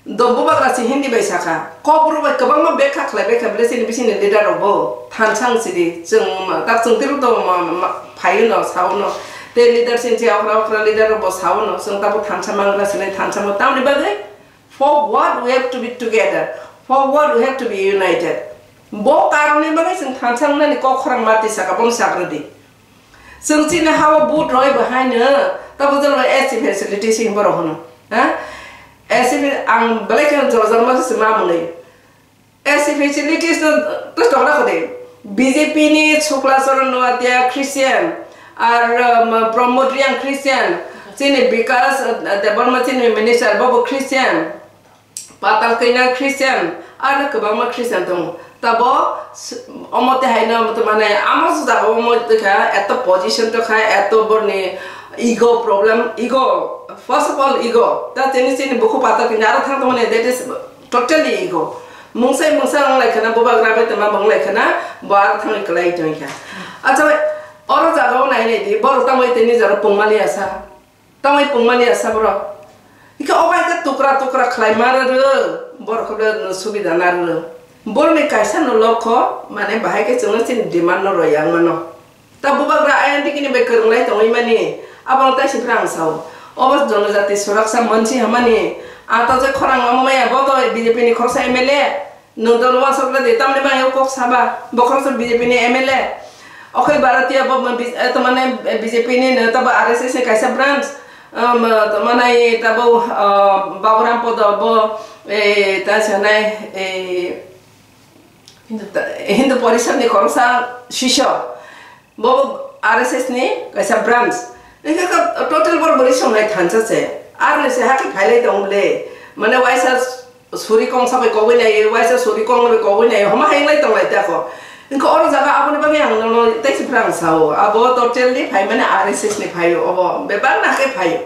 do bubagra se Hindi bai sakha. Kokborok bai kwbangma bekha khlai, bekha bwle chini bisingni leader rokbo thansa wng sidi. Chwng ma-, tak chwng teibo to ma-, ma-, phaiwno, saono. Tei leader chini je okra okra leader rokbo saono. Chwng tabuk thansa mangra sinai thansa mo. Tamoni bagwi, for what we have to be together? For what we have to be united? Bo karoni bagwi chwng thansa wngnani kok khorang mati saka, bono sagra di. Chwng chini hao vote roi bo haino, tabo jalo S C facility si borok hono. Ha? S C fa-, ang belai kheno jora jora ma se ma mwnwi. S C facilities no to chokra khode. B J P ni Shukla Charan Noatia Christian, ar, um, Pramod Reang Christian, chini Bikas, uh, Debbarma chini minister bobo Christian. Patal Kanya Christian, ar kwbangma Christian tongo. Tabo s-, omo te haino, omo te mane, amo jaga omo te kha, eto position to kha, eto borni ego problem, ego, first of all, ego. Ta chini, chini bukhu Patal Kanya aro thang tongmani, that is totally ego. Mungsa, mungsa wng lai khana, bubagra bai tongma wng lai khana, bo aro thangwi kwlai tong kha. Acha bai, oro jaga o nai nai di, borok tamo tini jora pungmani asa. Tamai pungmani asa borok. Ike obo hai khe tukra tukra khlai ma rw, borok khe bele subida na rw. Borokni kaisa no lokho, mane bahai khe chwngno chini demand no rw yang mano. Ta bubagra ayang dikini bai kwrwnglai tongwi mani, abono taisi phra ang sao. Obo jonojati suraksa mansi hamani, ato je khorang omo maya boto B J P ni khoroksa M L A. Nwng to uansuk le di, tamni bagwi kok saba, bo khoroksa B J P ni M L A. Okhoi Bharatiya bo, bo, eh, to mane, eh, B J P ni no, tabo R S S ni kaisa branch, um, to mane tabo, uh, Baburam Podo bo, eh, ta sanai, eh, Hindu, Hindu Parishad ni khoroksa sisho. Bo R S S ni kaisa branch. Hingke ka total bor bwrwi songnai thansa se. Ar ni se hake phailai tong le. Mane waisa suri kong sabai kogwi nai, waisa suri kong bai kogwi nai. Homa hainglai tong lai ta ko. Hingke oro jaga aboni bagwi ang nono tei si phrang sao. Abo total ni phai mane R S S ni phaio obo. Bebak na hake phaio.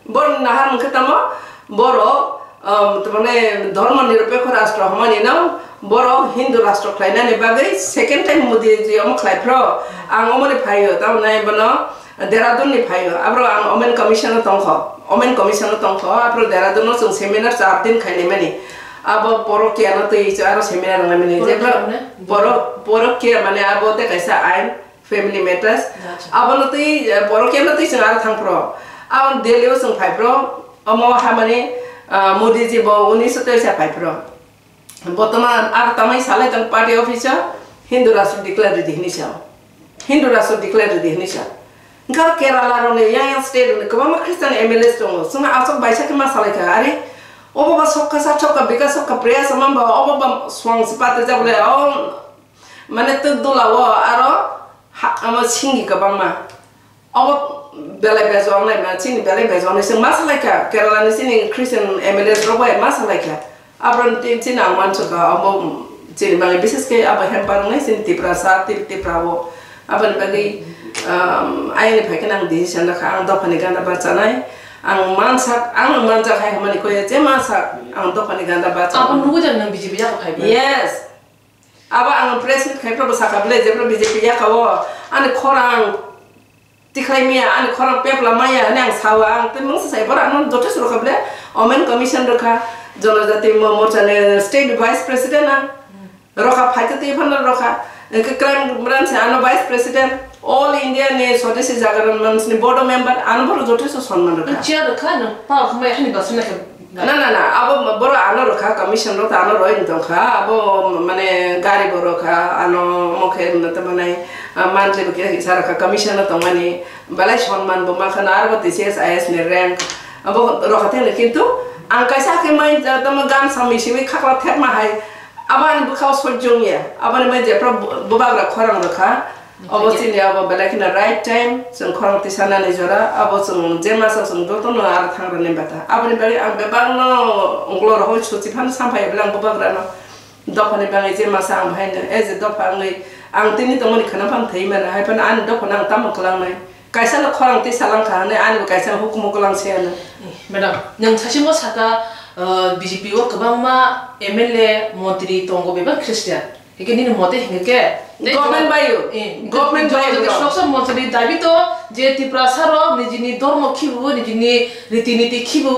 Borok nahar hwnkhe tamo borok, um, tamane dharma nirapekho rashtra hwnmani no borok Hindu rashtra khlainani bagwi second time Modi ji omo khlai phro ang omoni phaio tamone bono Dehradun ni phaio abro ang Women Commission o tongkho Women Commission o tongkho abro Dehradun no chwng seminar char din khainai mani abo porokya no twi aro seminar nangmani Porokya jebra mane? Porok porokya mane abo te kaisa ain. Family matters. Gotcha. Abono twi, eh, borok kemno twi chwng aro thang phro. Aboni Delhi o chwng phai phro. Omo hamani, ah, Modi ji bo unis so teisa phai phro. Botoman aro tamai salai tong party office o Hindu rashtra declare ridi hinwi sa. Hindu rashtra declare ridi hinwi sa. Hwnkhe Kerala rokni yang yang state rokni kwbangma Christian M L As tongo. Chwngno aswk baisa khe ma salai kha. Are obo ba sokha sa sokha bika sokha prayer sa mamba obo ba swang se pate jabole. O Mane twk dula o aro ha-, amo singi kwbangma. Obo belai bejo wngnai ma, chini belai bejo wngnai. Chwng ma salai kha, Kerala ni chini Christian M L As rok bai ma salai kha. Abro ni tin chini ang mansa kha, obo chini bagwi bises khe abo hamper wngnai chini Tiprasa, Tip-, Tipra o. Aboni bagwi, um, ayang ni phai khe ang decision la kha, ang dopha ni gana bachanai. Ang mansa, ang mansa khai hwnmani koi je mansa, ang dopha ni gana bachanai. Abo nugwi da nang B J P yago phai bai? Yes. Abo ang press meet khai phano sakha bwle, jephru B J P yakao ani khorang tikhlai maya, ani khorang pepla maya hwnwi ang sao. Ang tei mungsa sai borok ano joto se rwkha bwle, Women Commission rwkha, Jonojati Mo-, Morcha ni State Vice President ang rwkha, phaikhe tei phano rwkha, hwnkhe Crime Branch ano Vice President, All India ni Swadeshi Jagaran Manch ni Board Member, ano borok joto se sonman rwkha. Chair rwkha no, pa khumbai hani basuna khe. Na, na, na, abo borok ano rwkha, commission rok ano roi tongkha, abo mane gari bo rwkha, ano omo khe tamani, ah, monthly bo kisa rwkha, commission no tongmani, belai sonman bo mankha na, aro bo T C S, I S ni rank, abo rwkha thengno, kintu ang kaisa khe mai, ah, tamo gan sami siwi khakla thepma hai, abo ani bwkhao sojjong ya, aboni mai jephru bu-, bubagra khorang rwkha, Obo chini abo belai kheno right time, chwng khorang tisanani jora, abo chwng je masa chwng jotono aro thangrani bata. Aboni bagwi ang bebakno unglo rohoi suchi phano samphai bwle ang bubagrano. Dophani bagwi je masa ang bahaino, as a dopha wngwi ang tini tongmani kheno phano thwi mano, hai phano ani dophano ang tamo kwlangnai. Kaisa no khorang tisa lang kha hwnwi ani bo kaisa hukumu kwlang se ano. Madam, nwng sasimo saka, uh, B J P o kwbangma M L A, montri tongo bebak Christian. Hingke nini mote hingke ke, tei Government jora-, bai o. Eh, Government jora bai o. Jora soksa montri dabi to je Tiprasa rok nijini dhormo khibu, nijini riti niti khibu,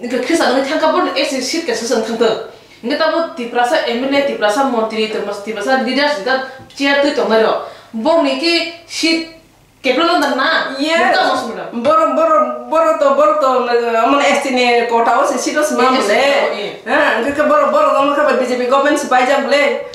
hingke Khristan wngwi thangka bo S C seat kaisa se wng thangtong. Hingke tamo Tiprasa M L A, Tiprasa montri, Tiprasa, Tiprasa leaders, leader chair twi tongnai rok. Bongni ke seat Kepla no dan na? Yes. Buka mo sumra. Boro, boro, boro to, boro to, amon S T ni kota o se sito sima Yes, mole. yes, yes. Ha, angke ke boro, boro no ka B J P government si paijak bole.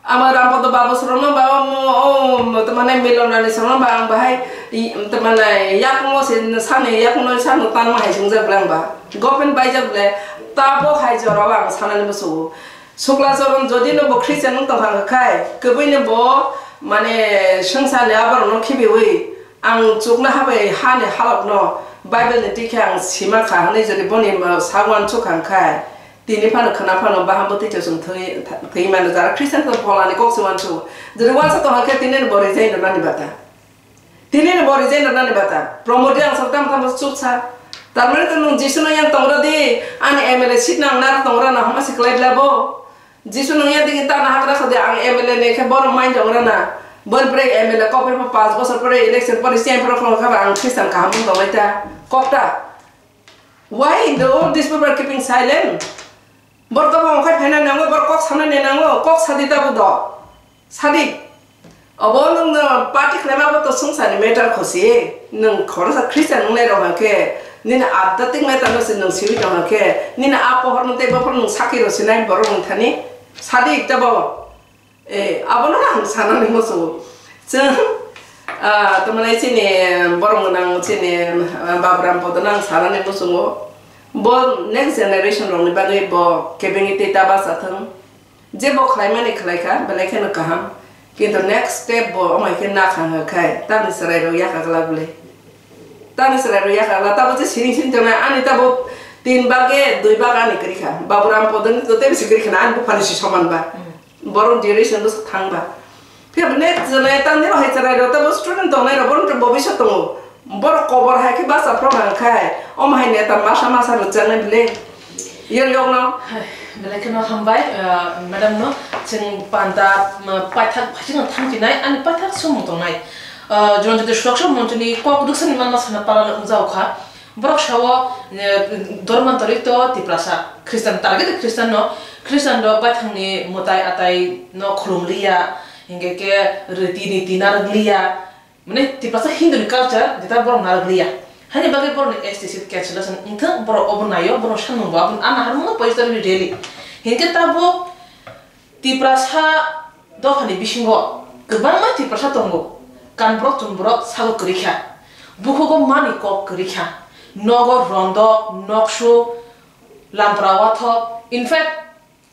Ama Rampada Babu sorono ba mo, o, mo, tamane Milon Rani sorono ba ang bahai, i, tamane yakmo se sani yakmo sano tanma hai sungja bole ang ba. Government paijak bole. Tabo hai jora o ang sanani musugo. Sukla Choron jodi no bo Christian wng tong kha khai, kwbwi no bo mane swngsa ni aborok no khibiwi ang chukna habai ha ni halok no Bible ni twi khe ang sima kha hwnwi jodi boni ma sa uansuk kha khai, tini phano khwna phano baham bwtwi chwng thwi, thwi mano jara Christian to phola ni kok se uansuk jodi uansuk tong kha khe tini no bo resign rw nani bata. Tini ni bo resign rwnani bata. Pramod Reang sal tamo tamo chuksa. Tar mane to nwng Jisu no yang tongra di, ani M L A seat nang nar tongra na homa si klai bla bo. Jisu nwng yang digi ta na hagra khade ang M L A ne khe bono main tongra na. Bor bre M L A ko bre pa pas bosor pore election pore siang pore khong kha ba ang Christian kaham wng tonglai ta. Kok ta. Why the all these people are keeping silent? Bor to bo ongkhai phaina nango, bor kok sana ne nango, kok sadi ta bo do. Sadi. Obo nwng no party khlaima bo to sungsani matter khosi. Nwng khoroksa Christian wngnai rok hwnkhe nini adhyatmik matter no se nwng siwi tong hwnkhe nini a pohor no tei bophor nwng sakhi rw sinai borok nwng thani. Sadi ta bo. Eh, abono ang sanani muchungo. Chwng, ah, tamani chini borok gwnang chini, ah, Baburam Podono ang sanani muchungo. Bo next generation rokni bagwi bo kebengwi tei ta bacha thung. Je bo khlaimani khlaikha, belai kheno kaham. Kintu next step bo omai khe nakha hwnkhe tamni chwrairok yakha glak bwle. Tamni chwrairok yakha glak, tabo je siring siring tongnai, ani tabo tin bage, dui bage ani kwrwikha. Baburam Podono to tei bisi kwrwikha na, ani buphani si soman ba. Borok duration bwswk thang ba. Phiya bo next generation tang niro hai chwrai rok tabo student tongnai rok borok to bobiswt tongo. Borok kobor hai khe bacha phro hang khai. Omo hai neta masa masa rwchang nai bile. Yer yok no. Hai, belai kheno hambai, ah, madam no. Chwng panda, ah, paithak, paithak no thang phinai, ani paithak sumung tongnai. Ah, Jonjoti Suraksa Monchoni kok duksa ni manma sana pala no wngjago kha. Borok sao, eh, Dharmantarik to Tiprasa, Christian, target Christian no, Christian rok baithangni mwtai atai no khulum liya, hinkhe khe riti niti narwk liya, mane Tiprasa Hindu ni culture jeta borok narwk liya. Hani bagwi borok ni S T seat cancellation wngthok, borok obo naio, borok sanmung bo aboni, a naharmung no poichari rally. Hinkhe tabuk Tiprasa dophani bisingo kwbangma Tiprasa tongo. Kanborok chumborok sago kwrwi kha. Bukhugo mani kok kwrwi kha. Nogo rondok, noksu, lampra wathok. In fact,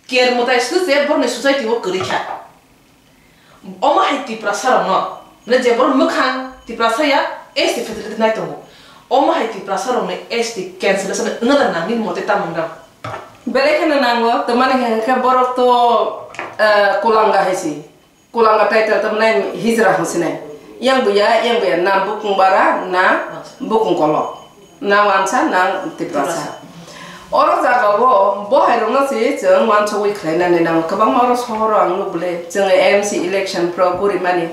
Ker mwtai swk se borokni society o kwrwi kha. Omo hai Tiprasa rokno, mane je borok mwkhang Tiprasa ya, S T facility nai tongo. Omo hai Tiprasa rokni S T cancellation wngna nangni mote tamo wngkha? Belai kheno nango, tamani hwnkhe borok to, eh, Kulanga hai se. Kulanga title tamnai hijra hwnsinai. Yang buya, yang buya, na bukung bara, na bukung kolok. Na wansa, na Tiprasa. Oro jaga o bo hai rokno se chwng wansugwi khlainani nango. Kwbangma oro sohoro ang nukbwle. Chwng M C election pro gurimani.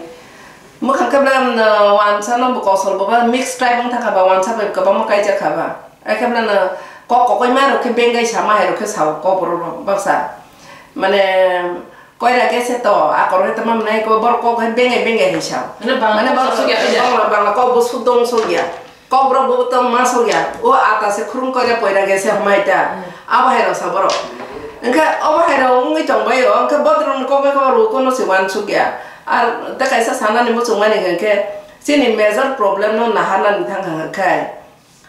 Mwkhang khe bwle, um, wansa no bo kosol bo ba mixed tribe wng thangkha ba wansa bai kwbangma kaijak kha ba. Akhe bwlano kok kokoi ma rok khe bengai sama hai rok khe sao kok borok rok baksa. Mane koira khe se to akor khe tama mane ko borok kok hai bengai bengai hai sao. Mane Bangla Mane kok borok sok ya, ya. Bangla, Bangla kok bo sudong sok ya. Kok borok bo to ma sok ya. O ata se khurung koira poira khe se hamai ta. Hmm. Abo hai rok sa borok. Engkhe obo hai rok wngwi tong bai o. Engkhe botrok ni kok bai kok rok kono se wansuk ya. Ar ta kaisa sanani muchung mani hwnkhe chini major problem no naharnani thang kha khai.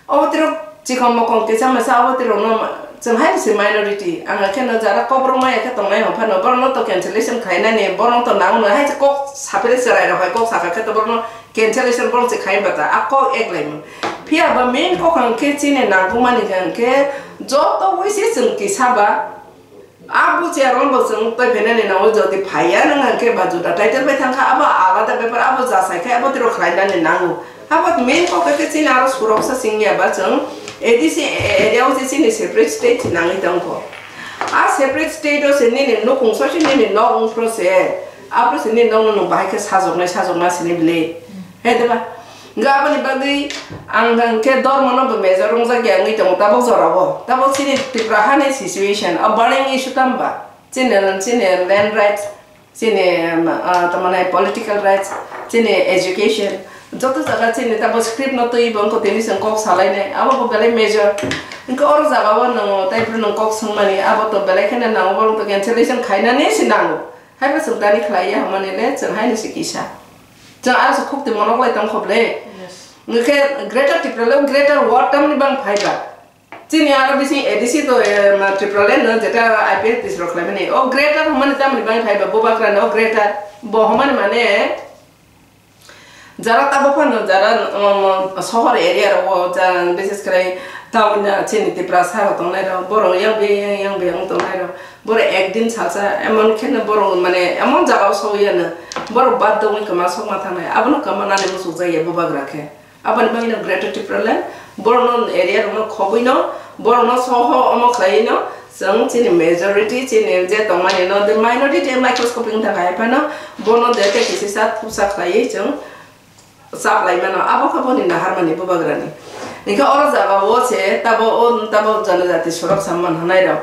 Obo tiro chikon mokon kisa masa obo tiro no ma-, chwng hai se minority. Ang khe no jara kok borok maya khe tongnai hwn phano borok no to cancellation khainani borok no to nang no hai se kok sapre chwrai rok hai kok saka khe to borok no cancellation borok se khai bata a kok ek lai mun. Phiya ba main kok ang khe chini nangkukmani khe ang khe joto wisi chwng kisa ba A buchiya rok bo chwng twi phainani nango, jodi phaiya nang hwnkhe ba juda title bai thangkha, abo alada bepar, abo jasai khe abo tiro khlainani nango. Abo main kok khe chini aro suroksa singya ba chwng A D C area o se chini separate state nangwi tongkho. A separate state o se nini nukung so se nini nok wngphro se, aphro se nini nokno nwng bahai khe sajoknai sajokma sini bile. He diba? Hwnkhe aboni bagwi ang hwnkhe dormono bo major wngjak ya wngwi tongo tabuk jorao. Tabuk chini Tripura hani situation, a burning issue tamo ba? Chini, chini land rights, chini, ah, tamani political rights, chini education, Joto jaga chini tabo script no twi bo wngkha tini chwng kok salainai, abo bo belai major. Wngkha oro jaga o nwng tei phuru nwng kok swngmani, abo to belai kheno nango, borok to cancellation khainani se nango. Haibo chwng tani khlai ya hwnmani le chwng haino se kisa. Chwng aro se khuk twi monok lai tong kho ble. Yes. Hwnkhe Greater Tipraland, Greater World tamni bang phai ba. Chini aro bising A D C to, eh, ma, Tipraland no jeta I P F T C rok khlaimani. O Greater hwnmani tamni bang phai ba, Bubagra no Greater. Bo hwnmani mane jara tabo phano jara, um, sohor area rogo ja, bises kre town na chini Tiprasa rok tongnai rok. Borok yang bi yang, yang bi yang tongnai rok. Borok ekdin salsa, emon kheno borok mane emon jaga o sogwi ya no. Borok bad dogwi kwma sokma thangnai. Abono kwma nani muchuk jaya Bubagra khe. Aboni bagwino Greater Tipraland, borokno area rokno khobwino, borokno soho omo khlaiwino, chwng chini majority, chini je tongmani no, the minority microscopic wngkha hai phano, bono de tei kisi sa thupsa khlaiwi chwng chaplai mano, abo khe boni naharmani Bubagrani. Hinkhe oro jaga o se tabo o tabo janajati sorok samman hanai rok.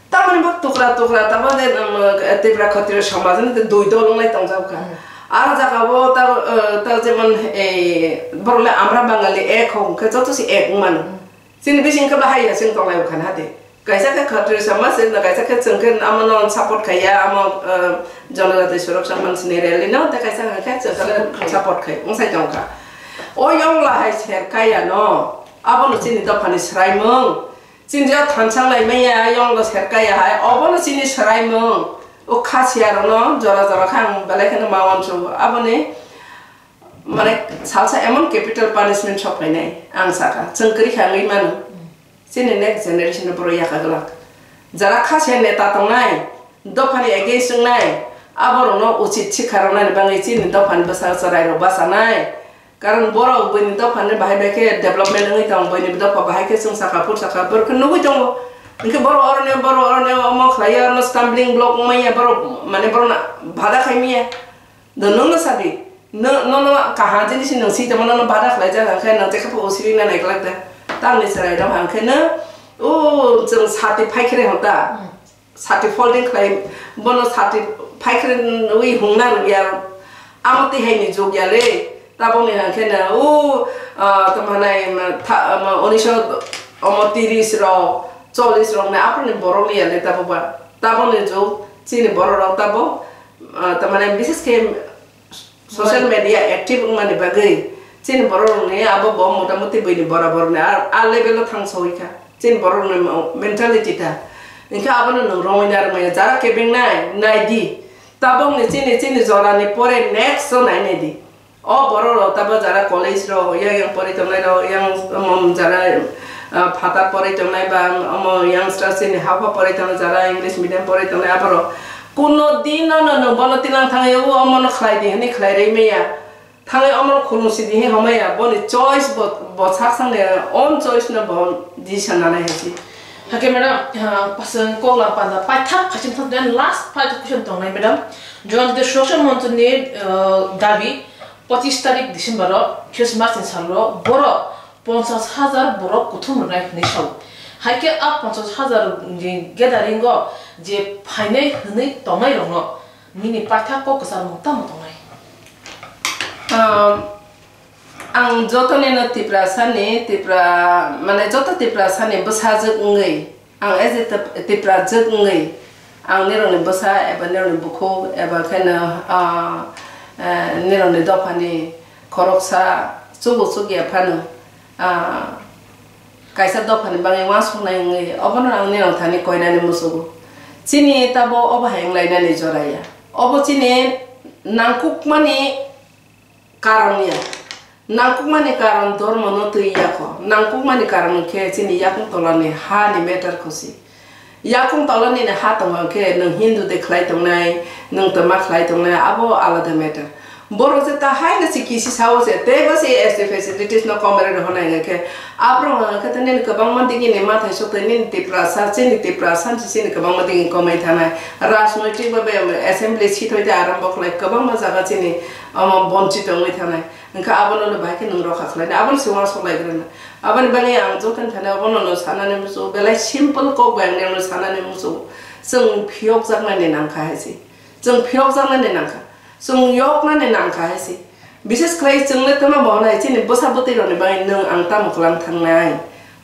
Tamoni bo tukra tukra, tamo de, um, Tipra Khatriya somaj ni de dui dol wnglai tongjak kha. Hmm. Aro jaga bo ta, uh, ta jemon, eh, borok le amra Bangali ek hok khe joto se ek wng mano. Hmm. Chini bising khe bahai ya chwng tonglai kha na de. Kaisa khe Khatriya somaj se, kaisa khe chwng khe amo no support khai ya, amo, uh, Janajati Surak Samman sini rally no, ta kaisa khe chwng khe support khai. Support khai, wng sai tong kha. O yong la hai ser kaya no, abo no chini dophani sraimung. Chini jora thansa lai maya, yong lo ser kaya hai, obo no chini swraimung. O kha siya rok no jora jora khe ang belai kheno ma uansugo. Aboni, mane, salsa emon capital punishment sok phainai, ang saka, chwng kwrwi kha wngwi mano. Chini next generation no borok yaka glak. Jara kha siya neta tongnai, dophani against wngnai, aborokno uchit sikha rwnani bagwi chini dophani bwsa chwrairok bachanai. Karon borok buini dophani bahai bai khe development wngwi tongo, buini dopha bahai khe chwng saka phur saka phur khe nugwi tongo. Hinkhe borok oroni, borok oroni omo khlaiya, oroni stumbling block wngmanya, borok mane borokno bada khai manya. Do nwngno sadi, no, nono kaham jinis nwng si tongma nono bada khlaijak, hinkhe nwng jekhe pho usiri na naiglak da. Tamni chwrairok hinkhe no, o chwng sati phai khe re hwn ta. Sati folding khlai, bono sati phai khe wi hungna rwya, amo twi hai ni jok ya le, tabok ni hwn khe no, o, ah, tamo hanai, ma, tha-, ma, unisho, omo tiris rok, chollis rok ni aphuru ni borok li ya le tabok ba, tabok ni jok chini borok rok tabok, ah, tamo hanai bises khe Social media active wngmani bagwi chini borok rokni abo bo motamuti buini borabor ni a, a level o thang sogwi kha. Chini borok rokni mo-, mentality ta. Hinkhe abono nwng romwi narwkmaya jara kebeng nai, nai di. Tabok ni chini, chini jora ni pore next o nai nai di. O borok rok tabok jara college rok, yang yang pori tongnai rok, yang, um, jara, uh, phatar pori tongnai ba, um, youngster chini hapha pori tongnai jara English medium pori tongnai aborok. Kuno din no, no, no, bono tilang thangwi o, omono khlai di hwnwi khlai rwi maya. Thangwi omono khulung si di hwnwi homaya. Boni choice bo, bo sak sakni own choice no bo decision nanai hai si. Hakhe madam, ah, pasang kok lam panda paithak phaiching thok den last five question tongnai madam. Jwan de social monthly, ah, dabi pochis tarik December o Christmas ni salo borok ponchas hajar borok kuthum rwnai hwnwi sao. Hai khe a ponchas hajar ni gathering o je phainai hwnwi tongnai rokno nini paithak kok kwcharmung tamo tongnai? Um, ang joto nino Tiprasa ni, Tipra, mane joto Tiprasa ni bwsajwk wngwi, ang as a Tip-, Tiprajwk wngwi, ang nirokni bwsa eba nirokni bukhuk eba kheno, ah, eh, nirokni dophani khoroksa chubu chukya phano, ah, kaisa dophani bagwi uansuknai wngwi obono ang nirok thani koinani muchugo. Chini tabo obo hai wnglainani jora ya. Obo chini nangkukmani karon ya. Nangkukmani karon dhormo no twi ya kho. Nangkukmani karon khe chini yakung tolani ha ni matter kho si. Yakung tolani ni ha tongo khe nwng Hindu de khlai tongnai, nwng tama khlai tongnai, abo alada matter. Borok je ta hai no si kisi sao se, tei bo se S T facilities no kom rw honai khe, aphuru hwnga khe nini kwbangma digi ni mathai sok tei nini Tiprasa, chini Tiprasa si chini kwbangma digi komai thanai. Rajnoitik babe assembly seat hoite arambo khlai kwbangma jaga chini omo bonchit wngwi thanai. Hwnkhe abono no bahai khe nwng rokha khlaina, abono se uansuk lai rwna. Aboni bagwi ang joto ni thani abono no sanani muchungo, belai simple kok bai ang nini sanani muchungo. Chwng phiyokjaknani nangkha hai se. Chwng phiyokjaknani nangkha. Chwng yoknani nangkha hai se. Bises khlai chwngno tamo bo nai chini bwsa bwtwi rokni bagwi nwng ang tamo kwlang thangnai?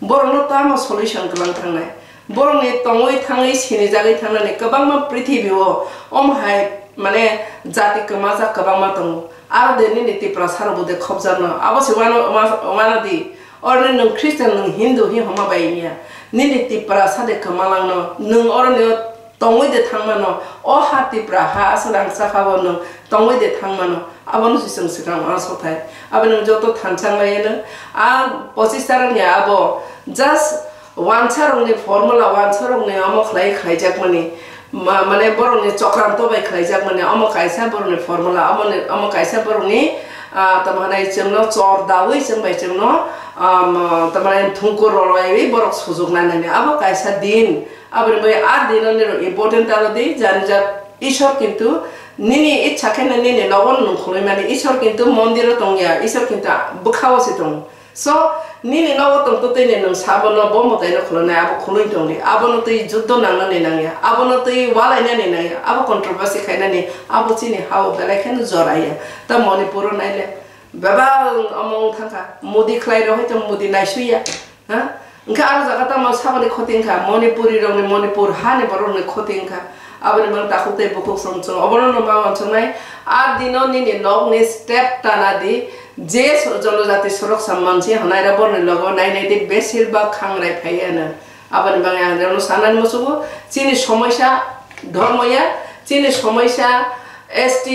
Borokno tamo solution kwlang thangnai? Borokni tongwi thangwi sinijagwi thangnani kwbangma prithibi o omo hai mane jati kwmajak kwbangma tongo. Aro de nini Tiprasa rok bo de khopjakno. Abo se wano, wa-, wanadi. Oro nwng Christian, nwng Hindu hi homa bai wngya. Nini Tiprasa de kwmalangno. Nwng oro ni tongwi de thangmano, o ha Tipra ha aswk rangchak ha bo nwng tongwi de thangmano, abono se chwng swkang uansuk thai. Aboni joto thansa wnglaino, a pochis tarani abo just wansa rokni formula, wansa rokni omo khlai khlaijakmani, ma-, mane borokni chokranto bai khlaijakmani, omo kaisa borokni formula, omo ni, omo kaisa borokni, ah, tamo hwnai chwngno chor dawi chwng bai chwngno, ah, ma-, tamo hwnai thungkur rwlaiwi borok sujukna nani, abo kaisa din. Aboni bagwi a dino nini important taro di, jani jak Ishwar kintu nini ichha khe nini nogo nwng khulumani, Ishwar kintu mondiro tongya, Ishwar kintu bwkhao se tongo. So, nini nogo tong twtwi ni nwng sabono bo mwtaino khulunai, abo khului tongdi, abono twi juddo nangnani nangya, abono twi walainani nangya, abo controversy khainani, abo chini hao belai kheno joraya. Ta Manipuro naile, bebak omo wng thangkha, Modi khlai rok hai tong, Modi naisuya. Ha? Hwnkhe aro jaga tamo saboni khoti wngkha, Manipuri rokni, Manipur hani borokni khoti wngkha. Aboni bagwi takhuk tei bukhuk song chwng obono no ma uansuknai. A dino nini nokni step tana di, je so-, jonojati sorok samman se hwnai ra borni logo nai nai di, besir bak khangrai phai ano. Aboni bagwi ang rano sanani muchungo, chini somoisa dhormo ya, chini somoisa S T,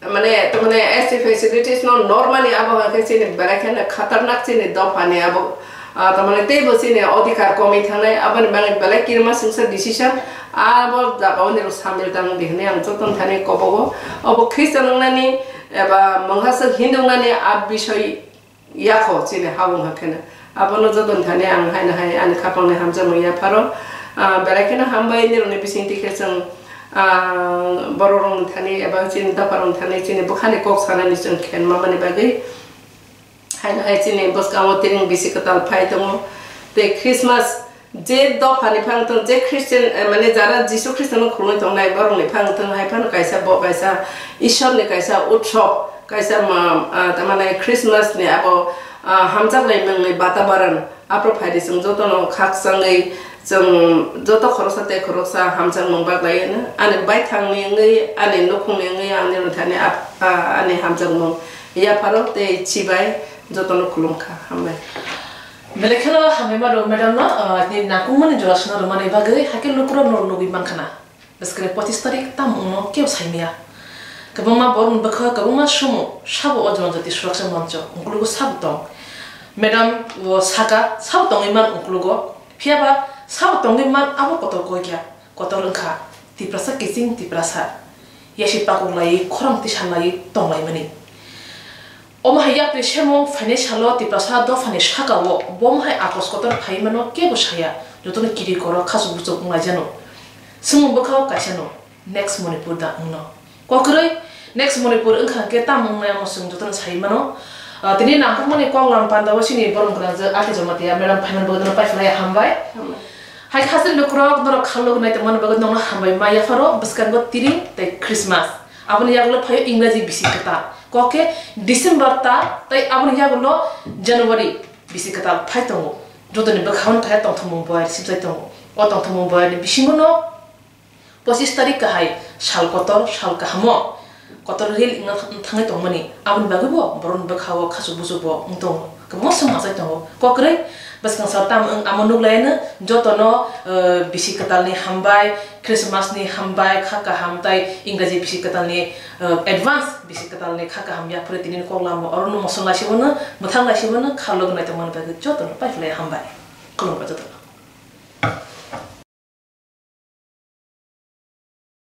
mane, tamane S T facilities no normally abo hwnkhe chini belai kheno khatarnak chini dophani abo, ah, tamane teibo chini odhikar komwi thangnai, aboni bagwi belai kirima singsa decision abo jaga o nirok samil tang di hwnwi ang jotono thani kobogo. Obo Christian wngnani eba mungsa swk Hindu wngnani a bisoi yakho chini habung hakheno. Abono jotono thani ang haino hai ani khapangni hamjakmung yapharo. Ah, belai kheno hambai nirokni bisingtwi khe chwng, ah, borok rokni thani eba chini dopha rokni thani chini bwkhani kok sanani chwng khen mamani bagwi. Haino hai chini bwskango tiring bisi kwtal phai tongo. Tei Christmas je dophani phang tong, je Christian, eh, mane jara Jisu Khristo no khulumwi tongnai borokni phang tong, hai phano kaisa bo kaisa Ishwar ni kaisa utsob, kaisa ma, ah, tamane Christmas ni abo, ah, hamjak lai mangni batabaran. Aphuru phaidi chwng jotono khakchangwi chwng joto khoroksa tei khoroksa hamjakmung baklai hwno. Ani baithangni wngwi, ani nukhungni wngwi ang nini thani ap-, ah, ani hamjakmung yapharo tei chibai jotono khulumkha. Hambai. Belai kheno hambai ma rw madam no, ah, nini nangkukmani jora sono rwmani bagwi, hakhe lukurok no nugwi mankha na. Bwskang pochis tarik tamo wngno kebo saimaya. Kwbangma borokni bwkha kwbangma sumo sabo o Jonojati Suraksa Mancho, ungkulugo sabo tong. Madam o saka sabo tongwi man ungkulugo, phiyaba sabo tongwi man abo kotor koi kya, kotor wngkha Tiprasa kiching Tiprasa. Yasi pakuk laiwi khorang tisa laiwi tonglaimani. Omo hai yapri semung phainai salo Tiprasa dophani saka-o bo omo hai akos kotor phaiwi mano kebo saya, jotono kiri koro khasuk buchuk wnglaijano. Swngmung bwkha-o kaisano, next Manipur da wngno? Kokrwi, next Manipur wngkha hwnkhe tamo wngnai omo chwng jotono sai mano. Ah, tini nangkukmani kok lam panda-o chini borom gwnang je Ati Jamatia madam phaimani bagwi nono paiphlai hambai. Hambai. Hai khasni lukurok norok khalok nai tongmani bagwi nongno hambai ma yapharo bwskango tiring tei Christmas. Aboni yagulo phaio Ingraji bisi kwtal. Kok khe December ta tei aboni yagulo January bisi kwtal phai tongo. Jotoni bwkhao no kaya tongthokmung boyar sibjai tongo. O tongthokmung boyarni bisingo no pochis tarik kahai sal kotor, sal kahamo kotor ril wngna thangwi tongmani. Aboni bagwi bo borokni bwkhao khasuk busuk bo wng tongo. Kwbangma swng achai tongo. Kokrwi bwskang sal tamo wng amo nuklaiano jotono, eh, bisi kwtalni hambai, Christmas ni hambai, kha kaham tei Ingraji bisi kwtalni, eh, advance bisi kwtalni kha kaham yaphre tini kok lama orono mosong laisibano, mwthang laisibano kha logi nai tongmani bagwi jotono paiphlai hambai. Khulumkha jotono.